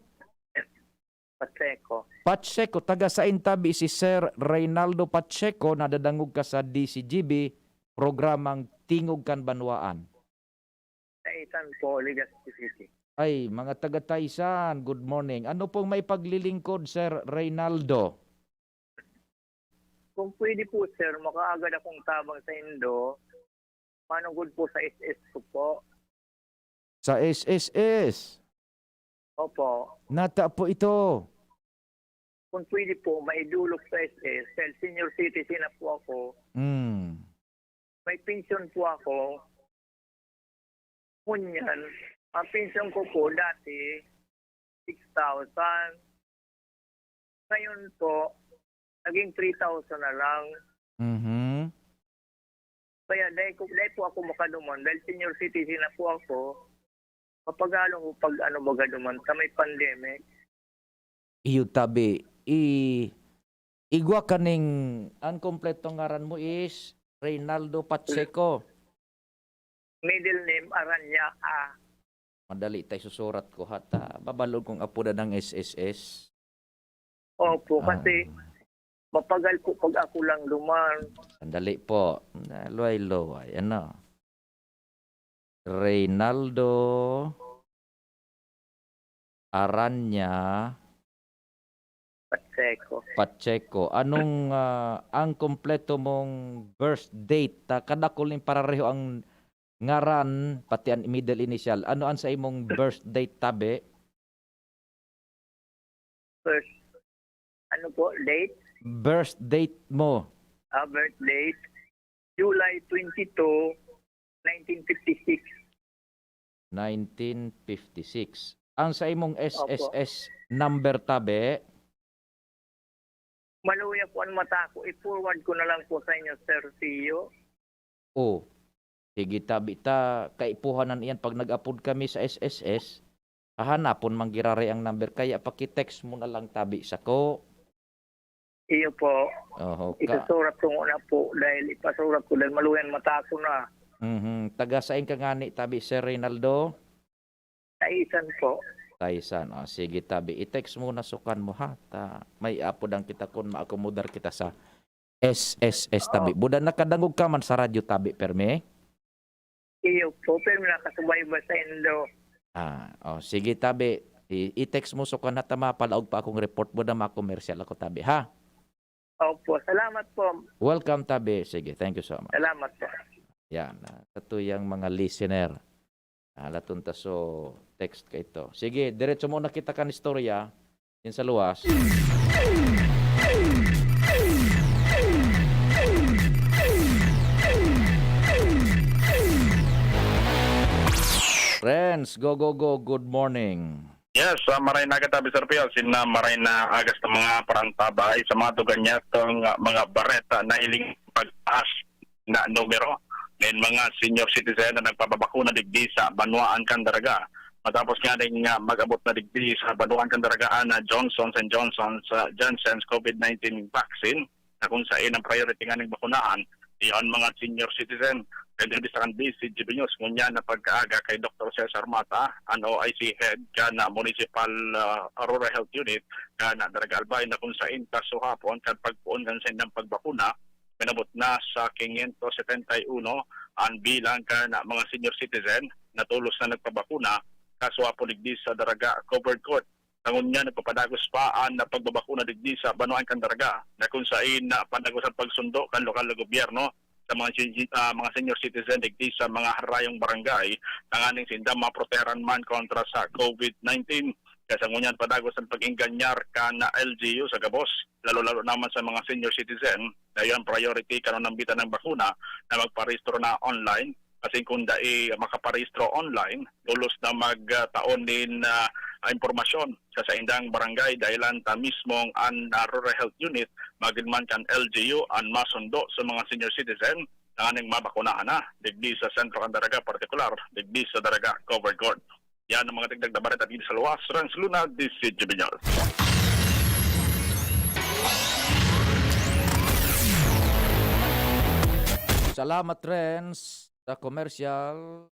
Pacheco. Pacheco. Taga sain tabi si Sir Reynaldo Pacheco, nadadangog ka sa D C G B, programang Tingog kan Banwaan. Taisan po, Legazpi City. Ay, mga taga Taisan, good morning. Ano pong may paglilingkod, Sir Reynaldo? Kung pwede po, sir, makaagad akong tabang sa Indo, manugod po sa S S ko po. Sa S S S. Opo. Nata po ito. Kung pwede po, maidulog sa S S. Dahil senior citizen na po ako. Mm. May pension po ako. Ngunyan, ang pension ko po dati, six thousand. Ngayon po, naging three thousand na lang. Mhm. Kaya dahil, ko, dahil po ako makaduman, dahil senior citizen na po ako, mapagalong ko pag ano baga duman sa may pandemic. Iyo tabi. I, igwa kaning, ang kompletong ngaran mo is Reynaldo Pacheco. Middle name, Aranya A. Madali tay susurat ko, ha, ta babalog kong apodan ang S S S. Opo, Ah, kasi mapagal po pag ako lang duman. Sandali po. Na, luway-luway. Ano? Reynaldo Aranya Pacheco. Pacheco. Anong, ah, ang kompleto mong birth date? Ta, kadakul ning parareho ang ngaran, pati an middle initial. Ano an sa imong birth date, tabi? First, ano po, date? Birth date mo. Ah, birth date, July twenty-two, nineteen fifty-six. Nineteen fifty-six. Ang sa imong Opo. S S S number, tabi? Maluya po ang mata ko. I-forward ko na lang po sa inyo, Sir Theo. Oh, sige, tabi ta, kaipuhan na iyan pag nag-apod kami sa S S S. Hahanapon man giraray ang number, kaya paki-text mo na lang, tabi, sako. Iyo po. Oho, ka- Isusurat ko muna po dahil ipasurat ko dahil maluya ang mata ko na. Mhm. Taga sain ka ngani, tabi, Sir Reynaldo? Taisan po. Taisan. O, sige, tabi. I-text mo na sukan mo, ha? Ta, may apod ang kita kun maakomodar kita sa S S S, tabi. Oo. Buda nakadangog ka man sa radyo, tabi, permi? Iyo po, pero nakasubaybay sa indo. Ah, oh, sige, tabi. I-, i-text mo sukan na ta mapalaog pa akong report. Buda makomersyal ako, tabi, ha? Opo, salamat po. Welcome, tabi. Sige, thank you so much. Salamat po. Yan, ah, katuyang mga listener. Ah, laton ta so text ka ito. Sige, diretso muna kita kan istorya. Yan sa luwas. Renz, go, go, go. Good morning. Yes, ah, maray na aga tabi, Sir Piel. Sin, ah, maray na aga sa mga parantabay, sa mga dugan niya, itong, ah, mga bareta na hiling pagtaas na numero nin mga senior citizen na nagpapabakuna digdi sa banwaan kan Daraga. Matapos nga ning, ah, mag-abot na digdi sa banwaan kan Daraga an, ah, Johnson and Johnson sa Janssen's COVID nineteen vaccine, na kung saen ang priority nga ning bakunahan, iyo an mga senior citizen. Kaya digdi sa kan D C G B News, ngunyan na pagkaaga kay Doktor Cesar Mata, an O I C head kan, ah, Municipal, ah, Rural Health Unit kan, ah, Daraga Albay, na kung saen kasuhapon kan pagpoon kan saindang pagbakuna, minabot na sa quinientos setenta y uno an bilang kan, ah, mga senior citizen na tolos na nagpabakuna, kasuhapon digdi sa Daraga Covered Court. Sa ngunyan, nagpapadagos pa an pagbabakuna digdi sa banwaan kan Daraga, na kung saen na padagos an pagsundo kan lokal na gobyerno sa mga si-, ah, mga senior citizen digdi sa mga harayong barangay, tanganing sinda maproteharan man kontra sa COVID nineteen. Kaya sa ngunyan, padagos an pag-engganyar kan L G U sa gabos, lalo-lalo naman sa mga senior citizen, na iyo an priority kan nanambitan nin bakuna na magparehistro na online. Kasi kung dai makaparehistro online, tolos na magtaon nin, ah, impormasyon sa saindang barangay, dahelan ta mismong an, ah, Rural Health Unit, magin man kan L G U, an masundo sa mga senior citizen na nganing mabakunahan na digdi sa sentro kan Daraga, partikular digdi sa Daraga Covered Court. Yan ang mga dagdag na bareta digdi sa luwas. Renz Luna, D C G B News. Salamat, Renz. Sa commercial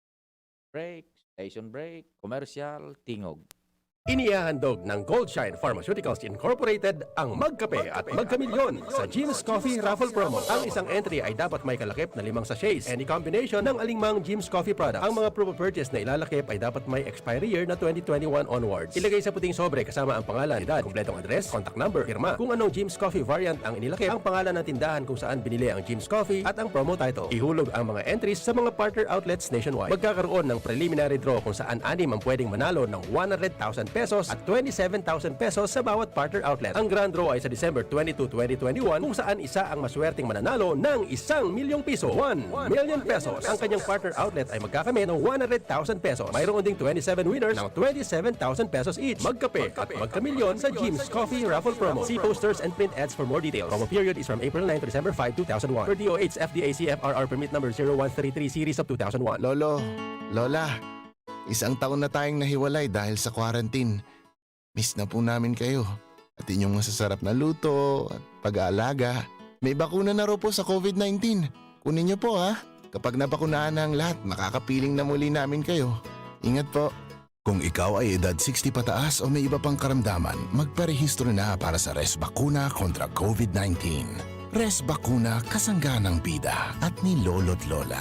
break, station break, commercial, tingog. Inihahandog ng Goldshine Pharmaceuticals Incorporated ang Magkape at Magkamilyon sa Jim's Coffee Raffle Promo. Ang isang entry ay dapat may kalakip na limang sachets, any combination ng alingmang Jim's Coffee product. Ang mga proof of purchase na ilalakip ay dapat may expiry year na twenty twenty-one onwards. Ilagay sa puting sobre kasama ang pangalan, edad, kompletong address, contact number, pirma. Kung anong Jim's Coffee variant ang inilakip, ang pangalan ng tindahan kung saan binili ang Jim's Coffee at ang promo title. Ihulog ang mga entries sa mga partner outlets nationwide. Magkakaroon ng preliminary draw kung saan anim ang pwedeng manalo ng one hundred thousand pesos at twenty-seven thousand pesos sa bawat partner outlet. Ang grand draw ay sa December twenty-two, twenty twenty-one, kung saan isa ang maswerteng mananalo ng isang milyong piso, one million pesos. Ang kanyang partner outlet ay magkakamit ng one hundred thousand pesos. Mayroon ding twenty-seven winners ng twenty-seven thousand pesos each. Magkape at magkamilyon sa Jim's Coffee Raffle Promo. See posters and print ads for more details. Promo period is from April nine to December five, two thousand one. Per D O H F D A C F R R permit number zero one three three series of two thousand one. Lolo, Lola, isang taon na tayong nahiwalay dahil sa quarantine. Miss na po namin kayo. At inyong masasarap na luto at pag-aalaga. May bakuna na raw po sa COVID nineteen. Kunin niyo po, ha. Kapag nabakunahan na ang lahat, makakapiling na muli namin kayo. Ingat po. Kung ikaw ay edad sixty pataas o may iba pang karamdaman, magparehistro na para sa Resbakuna kontra COVID nineteen. Resbakuna, kasangga ng bida at ni Lolo't Lola.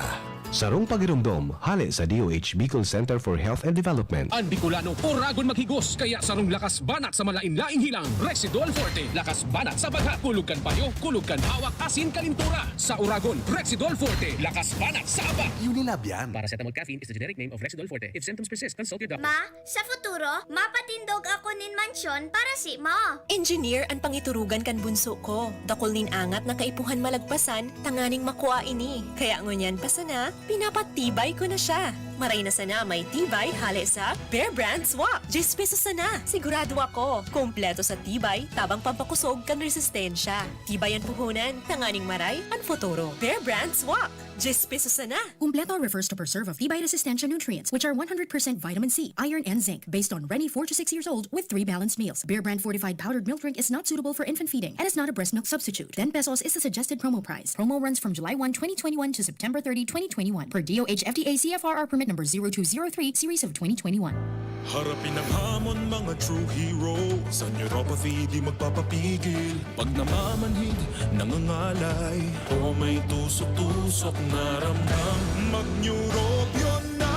Sarong pagiromdom, hale sa D O H Bicol Center for Health and Development. An Bicolano, oragon maghigos, kaya sarong lakas banat sa malain-laing hilang, Rexidol Forte. Lakas banat sa bagha, kulog kan payo, kulog kan hawak, asin kalintura. Sa oragon, Rexidol Forte. Lakas banat sa aba. Unilab yan. Paracetamol caffeine is the generic name of Rexidol Forte. If symptoms persist, consult your doctor. Ma, sa futuro, mapatindog ako nin mansyon para si mo. Engineer an pangiturugan kan bunso ko. Dakul nin angat na kaipuhan malagpasan tanganing makua ini. Kaya ngunyan pa sana, pinapatibay ko na siya. Maray na sana may tibay hale sa Bear Brand Swak. Diyes pesos sana. Sigurado ako, kompleto sa tibay, tabang pampakosog kan resistensya. Tibay an puhunan, tanganing maray an futuro. Bear Brand Swak. Diyes pesos sana. Kumpleto refers to preserve of tibay resistensya nutrients, which are one hundred percent vitamin C, iron, and zinc, based on Reni, four to six years old, with three balanced meals. Bear Brand fortified powdered milk drink is not suitable for infant feeding and is not a breast milk substitute. Ten pesos is the suggested promo price. Promo runs from July one, twenty twenty-one to September thirty, twenty twenty-one, per D O H F D A C F R R permit number zero two zero three, series of twenty twenty-one. Harapin ang hamon, mga true hero. Sa neuropathy, di magpapapigil. Pag namamanhid, nangangalay, o may tusok-tusok na ramdam, mag-Neurobion na!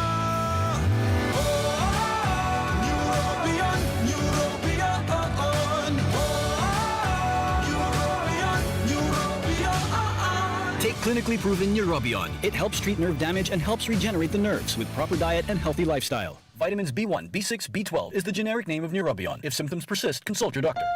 Oh, Neurobion, Neurobion, oh, oh. Neurobion, Neurobion, oh, oh. Take clinically proven Neurobion. It helps treat nerve damage and helps regenerate the nerves with proper diet and healthy lifestyle. Vitamins B one, B six, B twelve is the generic name of Neurobion. If symptoms persist, consult your doctor.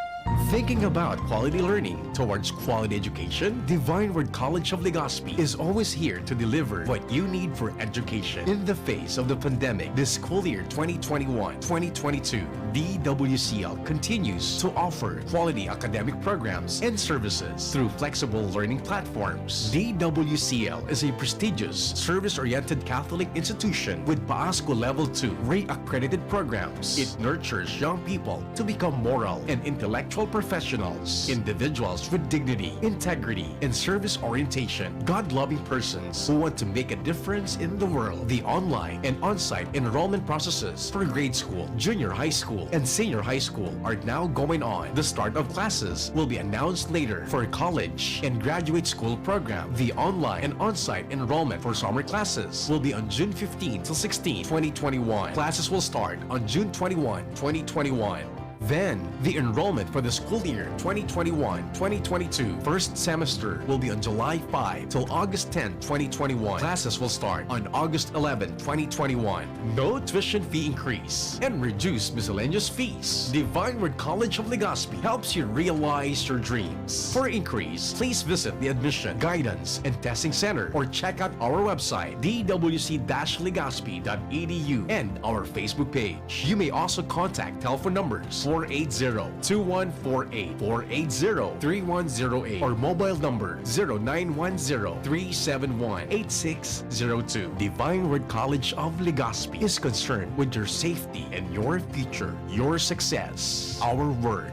Thinking about quality learning towards quality education? Divine Word College of Legazpi is always here to deliver what you need for education. In the face of the pandemic, this school year twenty twenty-one, twenty twenty-two, D W C L continues to offer quality academic programs and services through flexible learning platforms. D W C L is a prestigious, service-oriented Catholic institution with PAASCU Level two Ray accredited programs. It nurtures young people to become moral and intellectual professionals, individuals with dignity, integrity, and service orientation, God-loving persons who want to make a difference in the world. The online and on-site enrollment processes for grade school, junior high school, and senior high school are now going on. The start of classes will be announced later. For college and graduate school program, the online and on-site enrollment for summer classes will be on June fifteen till sixteen, twenty twenty-one. Classes will start on June twenty-one, twenty twenty-one. Then, the enrollment for the school year twenty twenty-one, twenty twenty-two first semester will be on July five till August ten, twenty twenty-one. Classes will start on August eleven, twenty twenty-one. No tuition fee increase and reduced miscellaneous fees. Divine Word College of Legazpi helps you realize your dreams. For inquiries, please visit the Admission, Guidance, and Testing Center or check out our website, D W C dash legazpi dot E D U, and our Facebook page. You may also contact telephone numbers four eight zero, two one four eight, four eight zero, three one zero eight, or mobile number zero nine one zero, three seven one, eight six zero two. Divine Word College of Legazpi is concerned with your safety and your future, your success. Our word.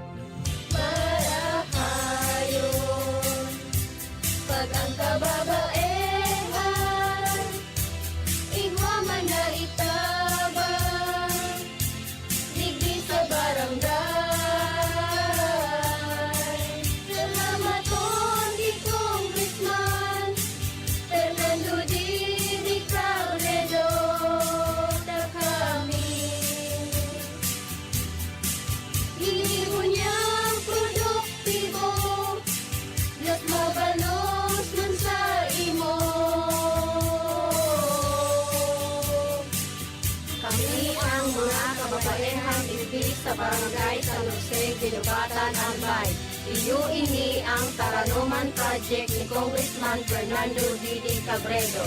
Marahayon, pag ang kababaehan, igwa man na itabang, digdi sa barangay. Salamaton ki Congressman Fernando Didi Cabredo, ta kami ini ngunyan produktibo, mas mabalos man sa imo. Kami ang mga kababaehang digdi sa Barangay San Jose, Guinobatan, Albay. Iyo ini ang Taranoman Project ni Congressman Fernando Didi Cabredo.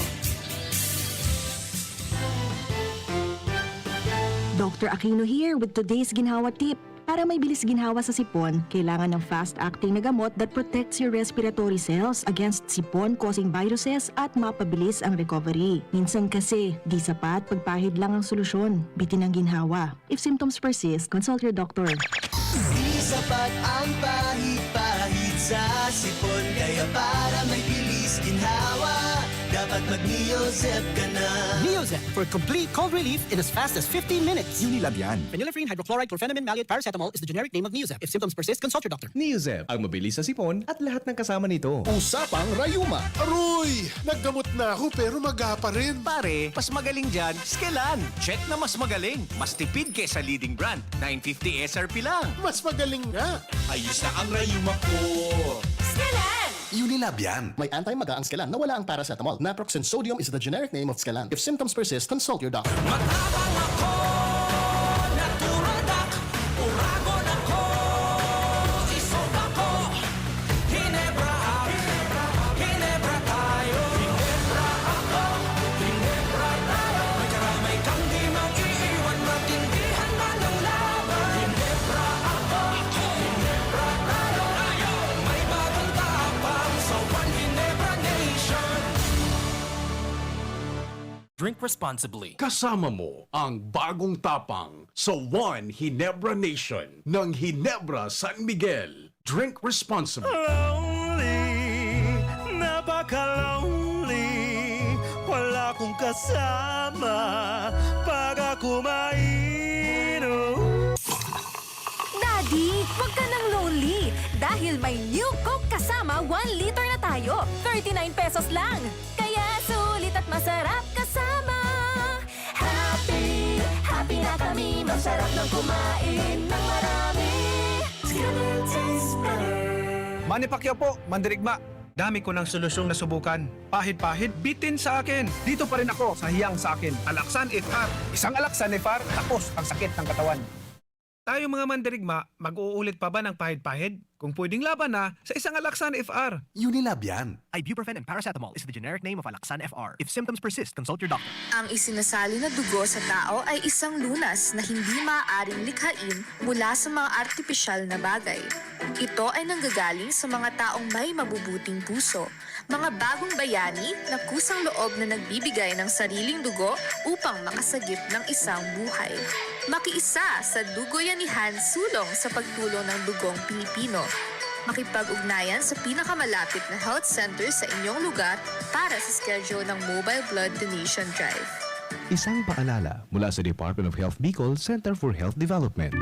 Doctor Aquino here with today's Ginhawa Tip. Para may bilis ginhawa sa sipon, kailangan ng fast-acting na gamot that protects your respiratory cells against sipon-causing viruses at mapabilis ang recovery. Minsan kasi, di sapat pagpahid lang ang solusyon. Bitin ang ginhawa. If symptoms persist, consult your doctor. Di sapat ang pahid-pahid sa sipon, kaya para may bilis ginhawa, dapat Mag-Neozep ka na. Neozep for complete cold relief in as fast as fifteen minutes. Unilab yan. Phenylephrine hydrochloride chlorphenamine maleate paracetamol is the generic name of Neozep. If symptoms persist, consult your doctor. Neozep, ang mabilis sa sipon at lahat ng kasama nito. Usapang Rayuma. Aroy! Naggamot na ako pero maga pa rin. Pare, mas magaling dyan, Skelan. Check na mas magaling, mas tipid kesa leading brand. nine fifty S R P lang. Mas magaling nga. Ayos na ang rayuma ko. Skelan! Unilab yan. May anti-maga ang Skelan na wala ang paracetamol. Naproxen sodium is the generic name of Skelan. If symptoms persist, consult your doctor. Matabang ako, natural ako, uragon ako, isog ako, Hinebra ako, Hinebra tayo, Hinebra ako, Hinebra tayo. May karamay kang di mag-iiwan, matindihan man ang laban. Hinebra ako, Hinebra tayo, tayo. May bagong tapang sa One Hinebra Nation. Drink responsibly. Kasama mo ang bagong tapang sa One Ginebra Nation ng Ginebra San Miguel. Drink responsibly. Lonely, napaka-lonely. Wala kong kasama pag ako mainom. Daddy, wag ka nang lonely dahil may New Coke Kasama one liter na tayo. Thirty-nine pesos lang. Kaya sulit at masarap kasama. Happy, happy na kami. Masarap nang kumain ng marami. It's gonna taste better. Manny Pacquiao po, mandirigma. Dami ko ng solusyong nasubukan. Pahid-pahid, bitin sa akin. Dito pa rin ako sa hiyang sa akin. Alaxan F R. Isang Alaxan F R, tapos ang sakit ng katawan. Tayo mga mandirigma, mag-uulit pa ba ng pahid-pahid? Kung pwedeng laban na, sa isang Alaxan F R. Unilab yan. Ibuprofen and paracetamol is the generic name of Alaxan F R. If symptoms persist, consult your doctor. Ang isinasali na dugo sa tao ay isang lunas na hindi maaaring likhain mula sa mga artipisyal na bagay. Ito ay nanggagaling sa mga taong may mabubuting puso, mga bagong bayani na kusang loob na nagbibigay ng sariling dugo upang makasagip ng isang buhay. Makiisa sa Dugoyanihan Sulong sa pagtulong ng Dugong Pilipino. Makipag-ugnayan sa pinakamalapit na health center sa inyong lugar para sa schedule ng Mobile Blood Donation Drive. Isang paalala mula sa Department of Health Bicol Center for Health Development.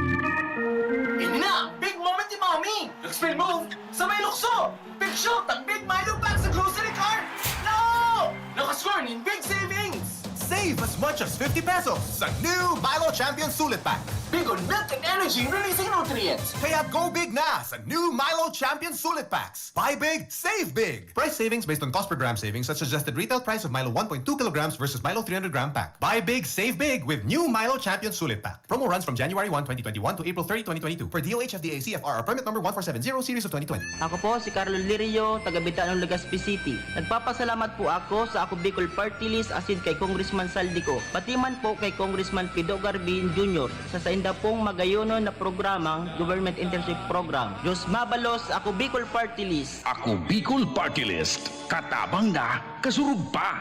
Ini na! Big moment ni Mommy! Nag-spin move! Sabay lukso! Big shoot ang Big Milo Pack sa grocery cart! No! Nakascore nin big savings! Save as much as fifty pesos sa new Milo Champion Sulit Pack. Big on milk and energy releasing nutrients! Kaya go big na sa new Milo Champion Sulit Packs! Buy big, save big! Price savings based on cost per gram savings at suggested retail price of Milo one point two kilograms versus Milo three hundred gram pack. Buy big, save big with new Milo Champion Sulit Pack. Promo runs from January one, twenty twenty-one to April thirty, twenty twenty-two, per D O H F D A C F R or permit number one four seven zero series of twenty twenty. Ako po si Carlo Lirio, taga Bitanon, Legazpi City. Nagpapasalamat po ako sa Ako Bicol Party List asin kay Congressman Saldico, pati man po kay Congressman Pido Garbin Junior sa sainda pong magayonon na programang Government Internship Program. Diyos mabalos, Ako Bicol Party List. Ako Bicol Party List. Katabang na, kasurog pa.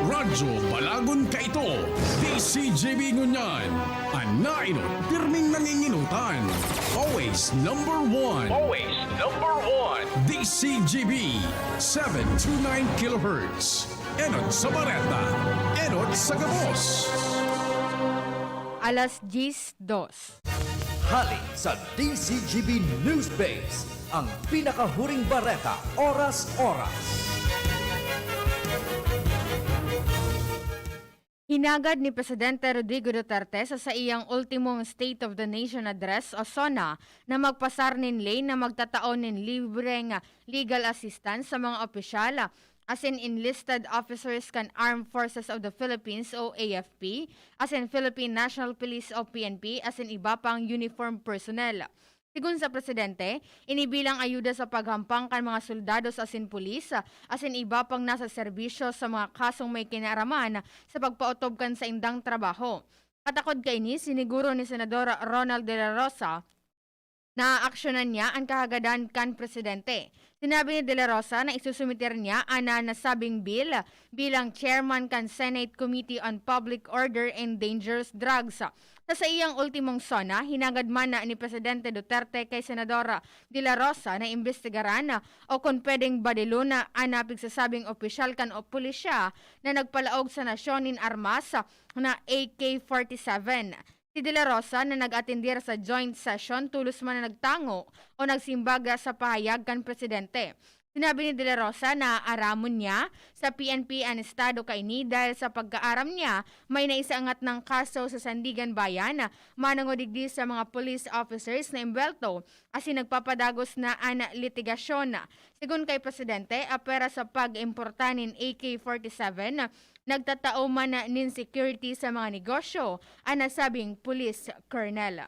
Radyo Balagon Kaito, D C G B Ngunyan, an nainot, pirming nanginginutan. Always number one. Always number one. D C G B, seven two nine kilohertz. Enot sa bareta, enot sa gabos. Alas diyes dos. Hali sa D C G B News Base, ang pinakahuring bareta, oras-oras. Hinagad ni Presidente Rodrigo Duterte sa saiyang ultimong State of the Nation Address o SONA na magpasar nin ley na magtatao nin libreng legal assistance sa mga opisyal asin enlisted officers kan Armed Forces of the Philippines o A F P, asin Philippine National Police o P N P, asin iba pang uniformed personnel. Sigon sa presidente, ini bilang ayuda sa paghampang kan mga soldados asin pulis, asin iba pang nasa serbisyo sa mga kasong may kinaraman sa pagpaotob kan saindang trabaho. Katakod kaini, siniguro ni Senador Ronald De La Rosa, Naaaksyonan niya an kahagadan kan presidente. Sinabi ni De La Rosa na isusumiter niya an, ah, nasabing bill bilang chairman kan Senate Committee on Public Order and Dangerous Drugs. Sa saiyang ultimong SONA, hinagad man na ni Presidente Duterte kay Senador De La Rosa na imbestigaran o kun pwedeng badilon na an, ah, pigsasabing opisyal kan o pulisya na nagpalaog sa nasyon nin armas na A K forty-seven. Si De La Rosa na nag-atendir sa joint session, tolos man na nagtango o nagsimbag sa pahayag kan presidente. Sinabi ni De La Rosa na aramon niya sa P N P an estado kaini dahil sa pagkaaram niya, may naisaangat nang kaso sa Sandiganbayan, manongod digdi sa mga police officers na embwelto asin nagpapadagos na an litigasyon. Segun kay Presidente, apwera sa pag-importa nin A K forty-seven, nagtatao man nin security sa mga negosyo an nasabing police colonel.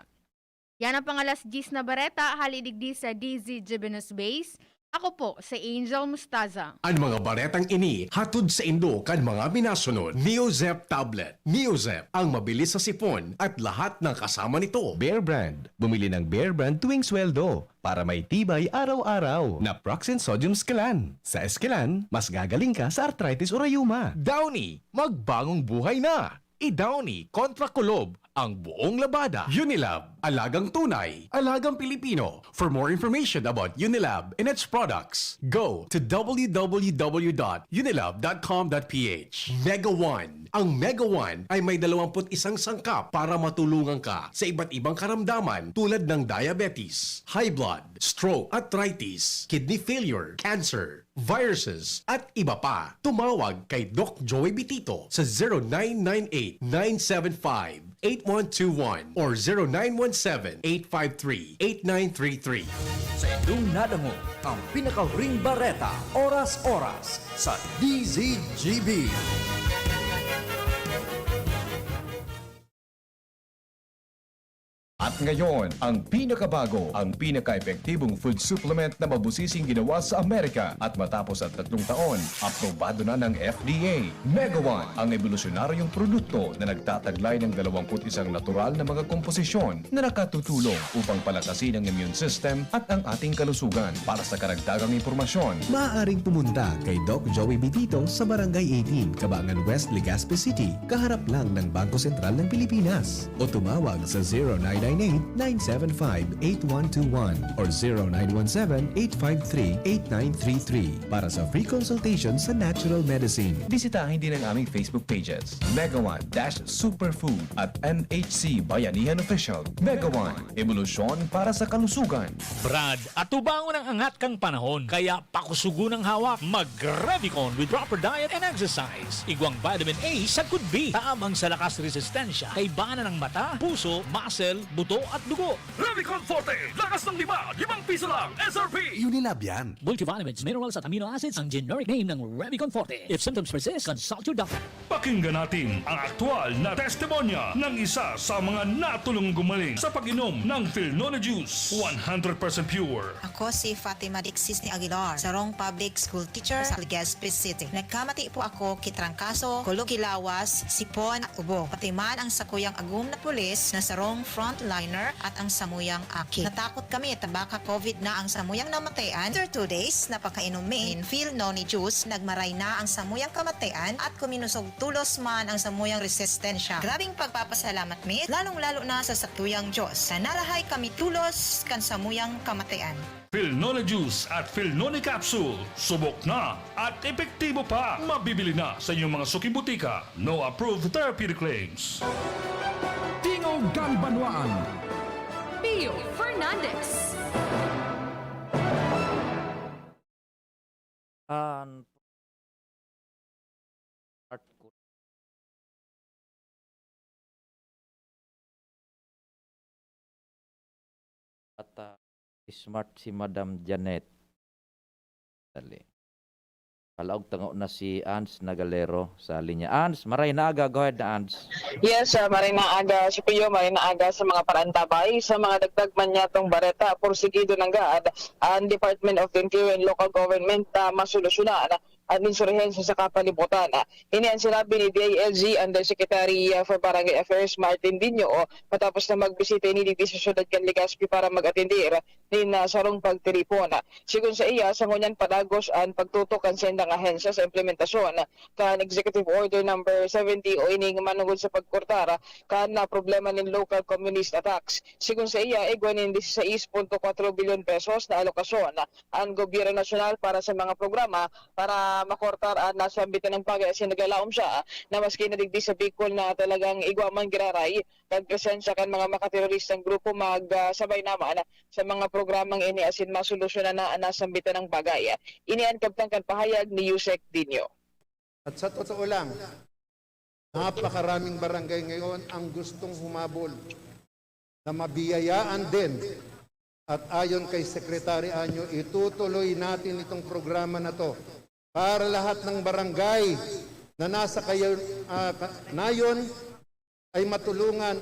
Yan ang pang-alas diyes na bareta, hale digdi sa D Z G B News Base. Ako po si Angel Mustaza. An mga baretang ini hatod saindo kan mga minasunod: Neozep Tablet. Neozep, ang mabilis sa sipon at lahat ng kasama nito. Bear Brand. Bumili ng Bear Brand tuwing sweldo para may tibay araw-araw. Naproxen Sodium Esquilan. Sa Esquilan, mas gagaling ka sa arthritis o rayuma. Downy, magbagong buhay na! I-Downy kontra kulob ang buong labada. Unilab, alagang tunay, alagang Pilipino. For more information about Unilab and its products, go to w w w dot unilab dot com dot p h. Mega One. Ang Mega One ay may dalawampu't isang sangkap para matulungan ka sa iba't ibang karamdaman, tulad ng diabetes, high blood, stroke, arthritis, kidney failure, cancer, viruses, at iba pa. Tumawag kay Doc Joey Bitito sa zero nine nine eight, nine seven five, eight one two one or zero nine one seven, eight five three, eight nine three three. Sa indong nadangog ang pinakahuring bareta, oras-oras, sa D Z G B. At ngayon, ang pinakabago, ang pinaka-epektibong food supplement na mabusising ginawa sa Amerika, at matapos ang tatlong taon, aprobado na ng F D A. Mega One, ang ebolusyonaryong produkto na nagtataglay ng dalawampu't isang natural na mga komposisyon na nakatutulong upang palakasin ang immune system at ang ating kalusugan. Para sa karagdagang impormasyon, maaaring pumunta kay Doc Joey Bitito sa Barangay eighteen, Cabangan West, Legazpi City, kaharap lang ng Bangko Sentral ng Pilipinas. O tumawag sa zero nine nine eight, nine seven five, eight one two one or zero nine one seven, eight five three, eight nine three three para sa free consultation sa natural medicine. Bisitahin din ang aming Facebook pages, Mega One dash Superfood at N H C Bayanihan Official. Mega One, ebolusyon para sa kalusugan. Brad, atubangon ang angat kan panahon, kaya pakusugon ang hawak. Mag-Revicon with proper diet and exercise. Igwang vitamin A sagkod B, tabang sa lakas resistensya, kaibanan ng mata, puso, muscle, buto at dugo. Revicon Forte, lakas ng lima, limang piso lang, S R P. Unilab yan. Multivitamins, minerals at amino acids ang generic name ng Revicon Forte. If symptoms persist, consult your doctor. Pakinggan natin ang aktual na testimonya ng isa sa mga natulungang gumaling sa pag-inom ng Filnone Juice. One hundred percent pure. Ako si Fatima Dixis ni Aguilar, sarong public school teacher sa Legazpi City. Nagkamati po ako ki trangkaso, kulog ki lawas, sipon, ubo. Pati man ang sakuyang agom na pulis na sarong frontliner at ang samuyang aki. Natakot kami ta baka covid na ang samuyang namatayan. After two days na pagkainom mi nin Filnone juice, nagmaray na ang samuyang kamatayan at kuminosog tolos man ang samuyang resistensya. Grabeng pagpapasalamat mi, lalong-lalo na sa satuyang Diyos, na narahay kami tolos kan samuyang kamatayan. Filnone Juice at Filnone Capsule, subok na at epektibo pa. Mabibili na sa inyong mga suking butika. No approved therapeutic claims. Tingog kan Banwaan. Pio Fernandez. An art ko. At, ah, smart si Madam Janet. Dali. Palaog tango na si Ans Nagalero sa linya. Ans, maray na aga. Go ahead na, Ans. Yes, ah, maray na aga, si Pio, maray na aga sa mga parantabay. Sa mga dagdag man niya tong bareta, porsigido nanggad ang Department of the Interior and Local Government na masolusyonan an insurhensya sa kapalibutan. Ini an sinabi ni D I L G Undersecretary, ah, for Barangay Affairs, Martin Dinho, matapos na magbisita ini digdi sa siyudad kan Legazpi para mag-atender nin, ah, sarong pagtiripon. Sigon saiya, sa ngunyan padagos an pagtutok kan saindang ahensya sa implementasyon kan Executive Order Number seventy o ining manungod sa pagkortar kan, ah, problema nin local communist attacks. Sigon saiya, igwa nin dieciséis punto cuatro bilyon pesos na alokasyon an gobyerno nasyonal para sa mga programa para makortar an nasambit na bagay, asin naglalaom siya na maski na digdi sa Bicol na talagang igwa man giraray kan presensya kan mga makateroristang grupo, mag, ah, sabay naman sa mga programang ini asin masolusyonan na an nasambit na bagay. Ini an kabtang kan pahayag ni Yusek Dinho. At sa totoo lang, napakaraming barangay ngayon ang gustong humabol na mabiyayaan din. At ayon kay Secretary Anyo, itutuloy natin itong programa na 'to para lahat ng barangay na nasa kayo-, ah, ka-, nayon ay matulungan.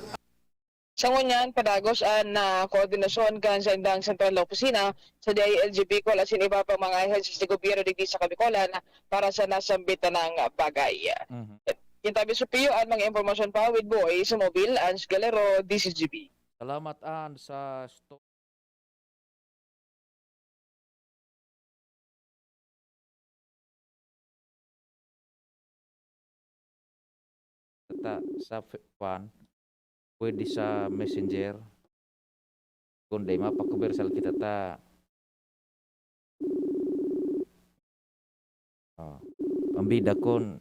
Sa ngunyan, padagos an, ah, koordinasyon kan saindang sentral na opisina sa D I L G Bicol asin iba pang mga ahensya sa gobyerno digdi sa Kabikolan para sa nasambit na bagay. Mhm. Gintabi sa piyo an mga impormasyon pa, with Boy sa Mobil, Ans Galero, D Z G B. Salamat, Ans, sa sto- Ta, sa f-, kwan, pwede sa Messenger. Kung di, mapakubersal kita ta. Oh, ang bida kun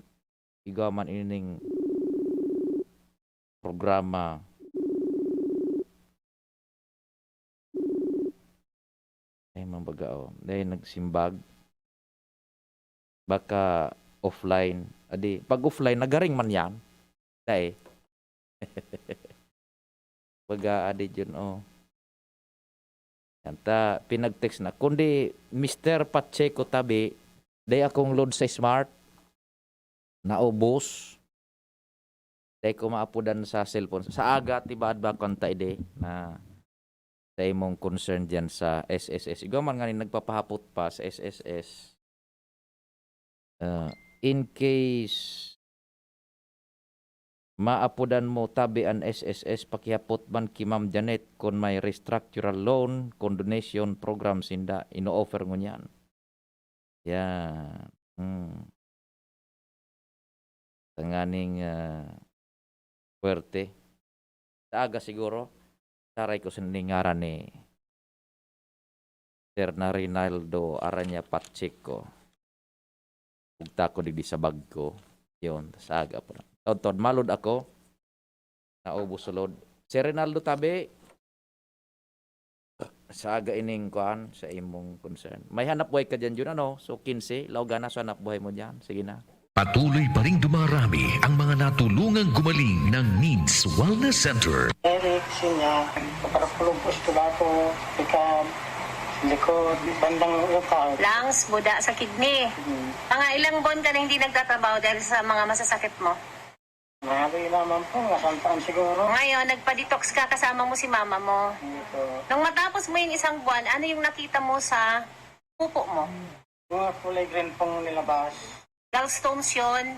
igwa man ining programa. Ay, mga baga, oh. Dahil nagsimbag. Baka offline. Adi, pag offline, nagaring man yan. Dai. Baga, adi yun, oh. Yan, ta, pinag-text na. Kundi, Mister Pacheco tabi, dai akong load sa smart. Naubos. Dai ko maapodan sa cellphone. Sa aga, tibaad ba kanta ide na sa imong concern diyan sa S S S? Igwa man nganing nagpapahapot pa sa S S S. Ah, in case maapodan mo tabi an S S S, pakihapot man ki Ma'am Janet kun may restructural loan, condonation program sinda ino-offer ngunyan. Yan. Hmm. Tanganing, ah, puwerte. Sa aga siguro, saray ko sa ngaran ni Sir na Rinaldo Araña Pacheco. Bugta ko digdi sa bag ko. Yun, sa aga pa na. Tod-tod, malod ako. Naubos sulod. Si Rinaldo tabi, sa aga ining kuan, sa imong concern. May hanap buhay ka dyan, Jun, ano? So, quince, laog na sa hanap buhay mo dyan. Sige na. Patuloy pa ring dumarami ang mga natulungang gumaling ng Needs Wellness Center. Eric, sinya, para pulong po sa tulako, likod, bandang utak. Lungs, buda sa kidney. Hmm. Mga ilang buwan ka na hindi nagtatrabaho dahil sa mga masasakit mo? Marami naman po, nasaan taon siguro. Ngayon, nagpa-detox ka kasama mo si mama mo. Hindi po. Nung matapos mo yung isang buwan, ano yung nakita mo sa pupo mo? Mga kulay green pong nilabas. Gallstones yon.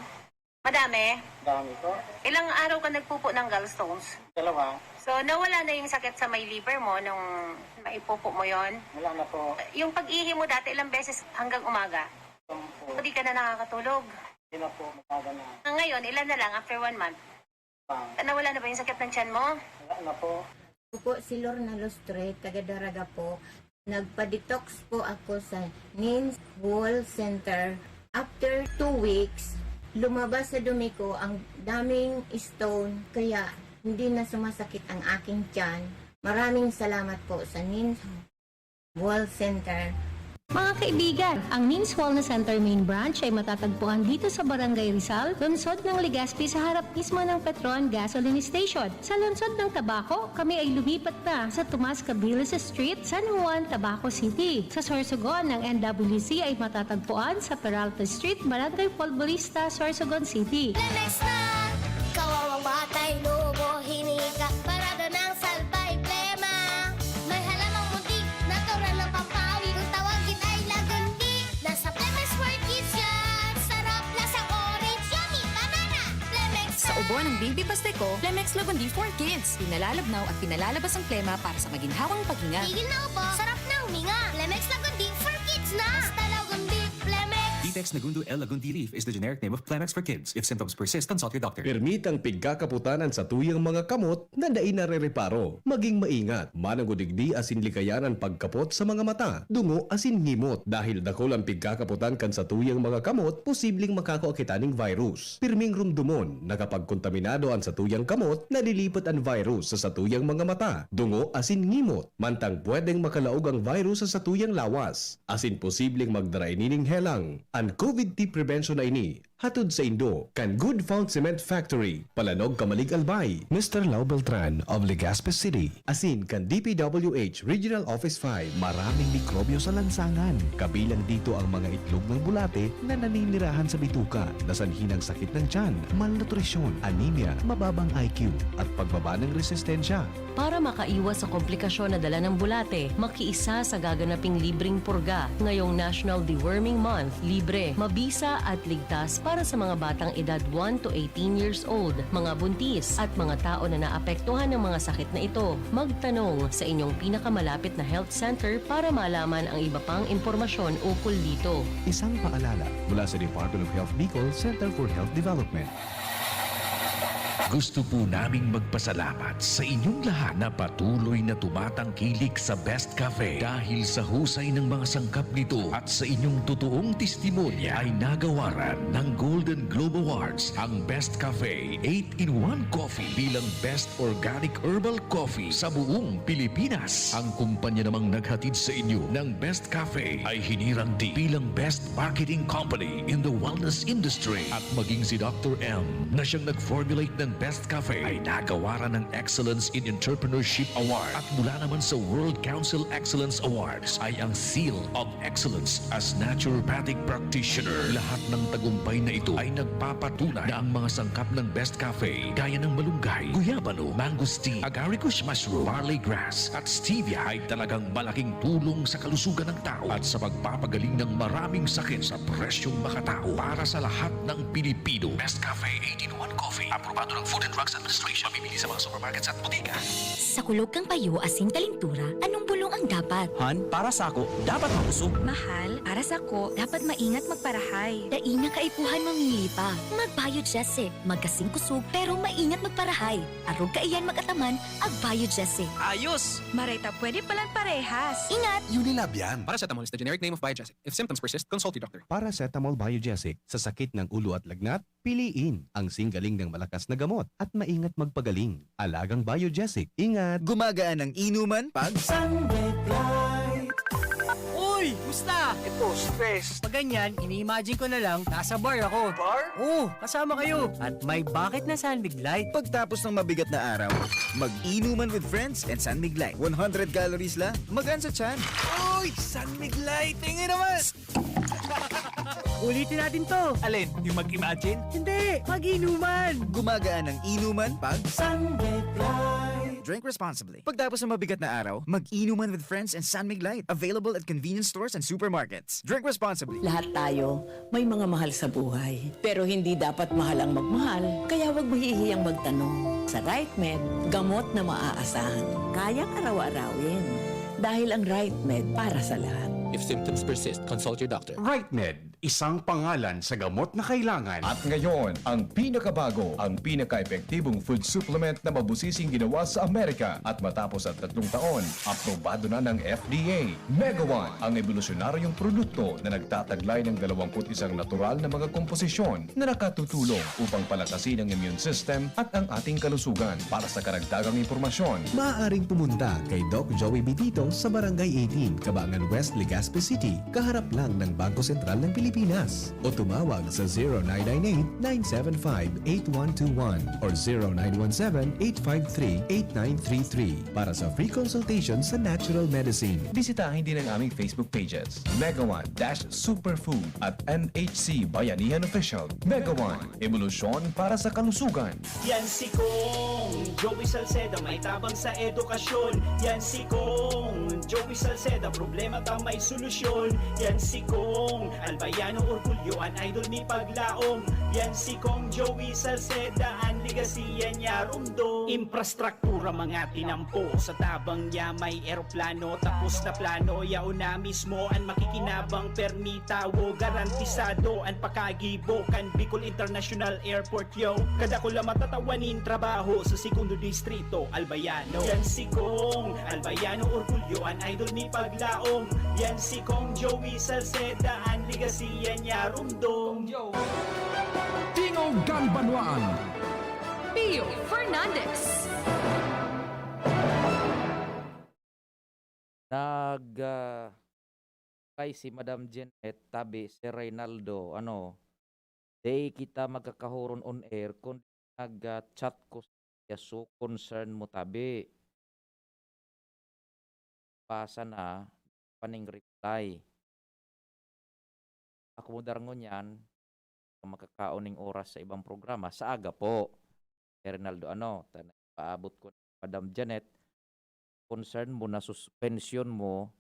Madami? Dami po. Ilang araw ka nagpupo ng gallstones? Dalawa. So, nawala na yung sakit sa may liver mo nung maipupo mo yon? Wala na po. Yung pag-ihi mo dati, ilang beses hanggang umaga? Sampu. Hindi ka na nakakatulog? Hindi na po, umaga na. Ah, ngayon, ilan na lang after one month? Pang. Nawala na ba yung sakit ng tiyan mo? Wala na po. Ako po si Lorna Lustre, taga Daraga po. Nagpa-detox po ako sa Nins Wall Center. After two weeks, lumabas sa dumi ko ang daming stone, kaya hindi na sumasakit ang aking tiyan. Maraming salamat po sa Nins Wall Center. Mga kaibigan, ang Nins Wellness Center Main Branch ay matatagpuan dito sa Barangay Rizal, lungsod ng Legazpi, sa harap mismo ng Petron Gasoline Station. Sa lungsod ng Tabaco, kami ay lumipat na sa Tomas Cabiles Street, San Juan, Tabaco City. Sa Sorsogon, ang N W C ay matatagpuan sa Peralta Street, Barangay Folborista, Sorsogon City. Lemex na, kawawang batay, lobo, hinika, parada ng salbay, plema. May halamang muntik, natural ng pampawi. Kung tawagin ay lagundi, nasa Lemex Market yan. Ng Baby Pasteco, Plemex Lagundi for Kids. Pinalalabnaw at pinalalabas ang plema para sa maginhawang paghinga. Tigil na ubo, sarap na huminga. Plemex Lagundi for Kids na! Basta Lagundi, Plemex! Ditex Nagundo L Lagundi Leaf is the generic name of Plemex for Kids. If symptoms persist, consult your doctor. Pirmi tang pigkakapotan an satuyang mga kamot na dai narereparo. Maging maingat, mananggod digdi asin likayan an pagkapot sa mga mata, dungo asin ngimot. Dahil dakul an pigkakapotan kan satuyang mga kamot, posibleng makakua kita ning virus. Pirming rumdomon na kapag kontaminado an satuyang kamot, nalilipat an virus sa satuyang mga mata, dungo asin ngimot. Mantang pwedeng makalaog ang virus sa satuyang lawas, asin posibleng magdara ini ning helang. An COVID T prevention na ini, hatod saindo kan Good Found Cement Factory, Palanog, Camalig, Albay. Mister Lau Beltran of Legazpi City, asin kan D P W H Regional Office five. Maraming mikrobyo sa lansangan, kabilang dito ang mga itlog ng bulate na naninirahan sa bituka, na sanhi ng sakit ng tiyan, malnutrisyon, anemia, mababang I Q, at pagbaba ng resistensya. Para makaiwas sa komplikasyon na dala ng bulate, makiisa sa gaganaping libreng purga ngayong National Deworming Month. Libre, mabisa at ligtas para sa mga batang edad one to eighteen years old, mga buntis, at mga tao na naapektuhan ng mga sakit na ito. Magtanong sa inyong pinakamalapit na health center para malaman ang iba pang impormasyon ukol dito. Isang paalala mula sa Department of Health Bicol, Center for Health Development. Gusto po naming magpasalamat sa inyong lahat na patuloy na tumatangkilik sa Best Cafe. Dahil sa husay ng mga sangkap nito at sa inyong totoong testimonya, ay nagawaran ng Golden Globe Awards ang Best Cafe eight-in-one Coffee bilang Best Organic Herbal Coffee sa buong Pilipinas. Ang kumpanya namang naghatid sa inyo ng Best Cafe ay hinirang din bilang Best Marketing Company in the Wellness Industry. At maging si Doctor M na siyang nag-formulate ng Best Cafe ay nagawaran ng Excellence in Entrepreneurship Award. At mula naman sa World Council Excellence Awards ay ang Seal of Excellence as Naturopathic Practitioner. Lahat ng tagumpay na ito ay nagpapatunay na ang mga sangkap ng Best Cafe, gaya ng malunggay, guyabano, mangosteen, agaricus mushroom, barley grass, at stevia, ay talagang malaking tulong sa kalusugan ng tao at sa pagpapagaling ng maraming sakit sa presyong makatao para sa lahat ng Pilipino. Best Cafe eight-in-one Coffee, aprobado ng Food and Drugs Administration. Mabibili sa mga supermarkets at bodega. Sa kulog kan payo asin kalintura, anong bulong ang dapat? Han, para sako, dapat makusog. Mahal, para sako, dapat maingat magparahay. Dai na kaipuhan mamili pa. Mag-Biogesic. Magkasing kusog, pero maingat magparahay. Arog kaiyan mag-ataman, ag-Biogesic. Ayos! Maray ta pwede palan parehas. Ingat! Unilab yan. Paracetamol is the generic name of Biogesic. If symptoms persist, consult your doctor. Paracetamol Biogesic sa sakit ng ulo at lagnat, piliin ang singgaling ng malakas na gamot at maingat magpagaling. Alagang Biogesic. Ingat! Gumagaan ang inuman pag Sunlight. Uy! Musta? Ito, stress. Pag ganyan, ini-imagine ko na lang, nasa bar ako. Bar? Oo, kasama kayo. At may bucket na San Mig Light. Pagtapos ng mabigat na araw, mag-inuman with friends and San Mig Light. One hundred calories lang, magaan sa tiyan. Uy! San Mig Light! Tingin naman! Ulitin natin to. Alin? Yung mag-imagine? Hindi! Mag-inuman! Gumagaan ang inuman pag San Mig Light. Drink responsibly. Pagtapos ng mabigat na araw, mag-inuman with friends and San Mig Light. Available at convenience stores and supermarkets. Drink responsibly. Lahat tayo may mga mahal sa buhay. Pero hindi dapat mahal ang magmahal, kaya huwag mahihiyang magtanong. Sa RightMed, gamot na maaasahan. Kayang araw-arawin. Dahil ang RightMed para sa lahat. If symptoms persist, consult your doctor. RightMed, isang pangalan sa gamot na kailangan. At ngayon, ang pinakabago, ang pinaka-epektibong food supplement na mabusising ginawa sa Amerika. At matapos ang tatlong taon, aprobado na ng F D A. Mega One, ang ebolusyonaryong produkto na nagtataglay ng dalawampu't isang natural na mga komposisyon na nakatutulong upang palakasin ang immune system at ang ating kalusugan. Para sa karagdagang impormasyon, maaaring pumunta kay Doc Joey Bitito sa Barangay eighteen, Cabangan West, Legazpi City, kaharap lang ng Bangko Sentral ng Pilipinas. O tumawag sa zero nine nine eight, nine seven five, eight one two one or zero nine one seven, eight five three, eight nine three three para sa free consultation sa natural medicine. Bisitahin din ang aming Facebook pages, Mega One dash Superfood at M H C Bayanihan Official. Mega One, ebolusyon para sa kalusugan. Yan si Kong Joey Salceda, may tabang sa edukasyon. Yan si Kong Joey Salceda, problema ta may solusyon. Yan si Kong Albayano Orgulyo, an idol mi paglaom. Yan si Kong Joey Salceda, an Legacia niya rumdom. Infrastruktura mga tinampo. Sa tabang niya may eroplano. Tapos na plano, yaon na mismo an makikinabang. Permi tawo, garantisado an pakagibo kan Bicol International Airport, yo. Kadakula matatawa nin trabaho sa Segundo Distrito, Albayano. Yan si Kong Albayano, orgulyo an idol ni Paglaom. Yan si Kong Joey Salceda, an legacia niya rumdom. Tingog kan Banwaan. Pio Fernandez. Nag, ah, kay si Madam Janet, tabi, si Reynaldo, ano, "Dai kita magkakahoron on air, kundi nag, ah, chat ko sa iya, so concern mo, tabi." Basa na, paning reply. Akomodar ngunyan, makakaon ning oras sa ibang programa, sa aga po. Eh, Rinaldo, ano, ta-, paabot ko, Madam Janet, concern mo na suspensyon mo,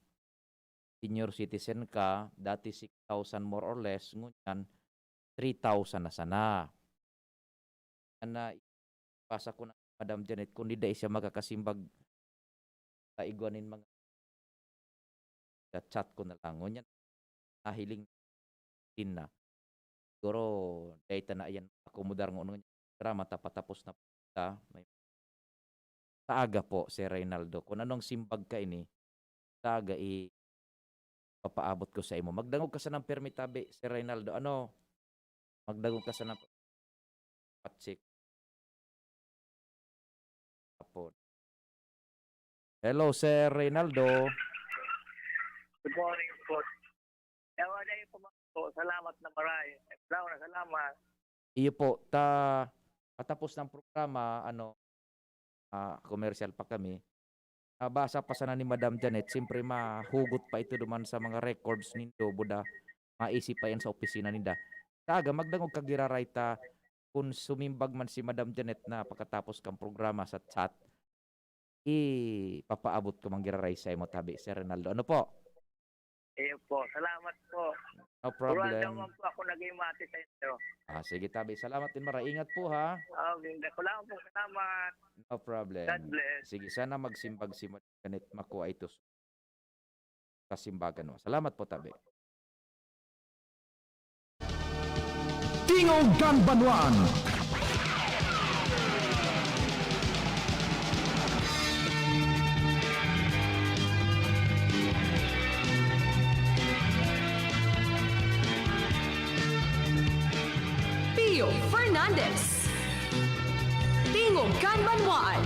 senior citizen ka, dati six thousand more or less, ngunyan, three thousand na sana. Ana, basa ko na, Madam Janet, kundi dai siya makakasimbag sa igwa nin mga chat ko na lang. Ngunyan, nahiling din na. Siguro, dai ta na iyan akomodar ngunyan. Drama, ta patapos na po ta. May, sa aga po, Sir Reynaldo. Kung anong simbag ka ini, sa aga, i-, papaabot ko sa imo. Magdangog ka sa nang permi tabi, Sir Reynaldo. Ano? Magdangog ka sa nang patsik. Hapon. Hello, Sir Reynaldo. Good morning, Coach. Yawa na yung pumako. Salamat na maray. Salamat, salamat. Iyo po, ta-, patapos ng programa, ano, ah, commercial pa kami. Nabasa pa sana ni Madam Janet, siyempre mahugot pa ito duman sa mga records nindo, buda, maisip pa yan sa opisina ninda. Sa aga, magdangog ka giraray ta, kung sumimbag man si Madam Janet na pakatapos kang programa sa chat, ipapaabot ko man giraray sa imo tabi, Sir Ronaldo. Ano po? Iyo po. Salamat po. No Puro problem. Aldaw man po ako naging mati sa inyo. Ah, sige, tabi. Salamat din, Mara. Ingat po, ha? Ah, okay. Wala po. Salamat. No problem. God bless. Sige, sana magsimbag si Madam Janet, makuha ito sa kasimbagan mo. Salamat po, tabi. Tingog kan Banwaan. Pio Fernandez. Tingog kan Banwaan.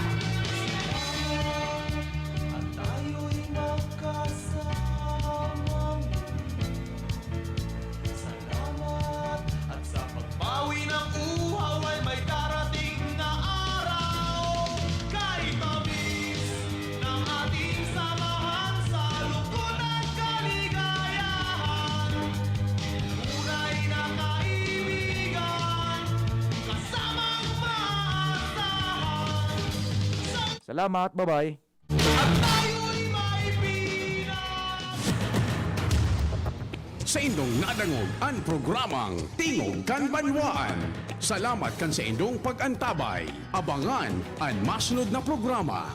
At tayo'y magkasama. Salamat. At sa pagbawi ng uhaw ay may darating na araw. Kay tamis ng ating samahan sa lungkot at kaligayahan. Tunay na kaibigan, kasamang maasahan. Salamat, bye-bye. Saindong nadangog an programang Tingog kan Banwaan. Salamat kan saindong pag-antabay. Abangan an masunod na programa.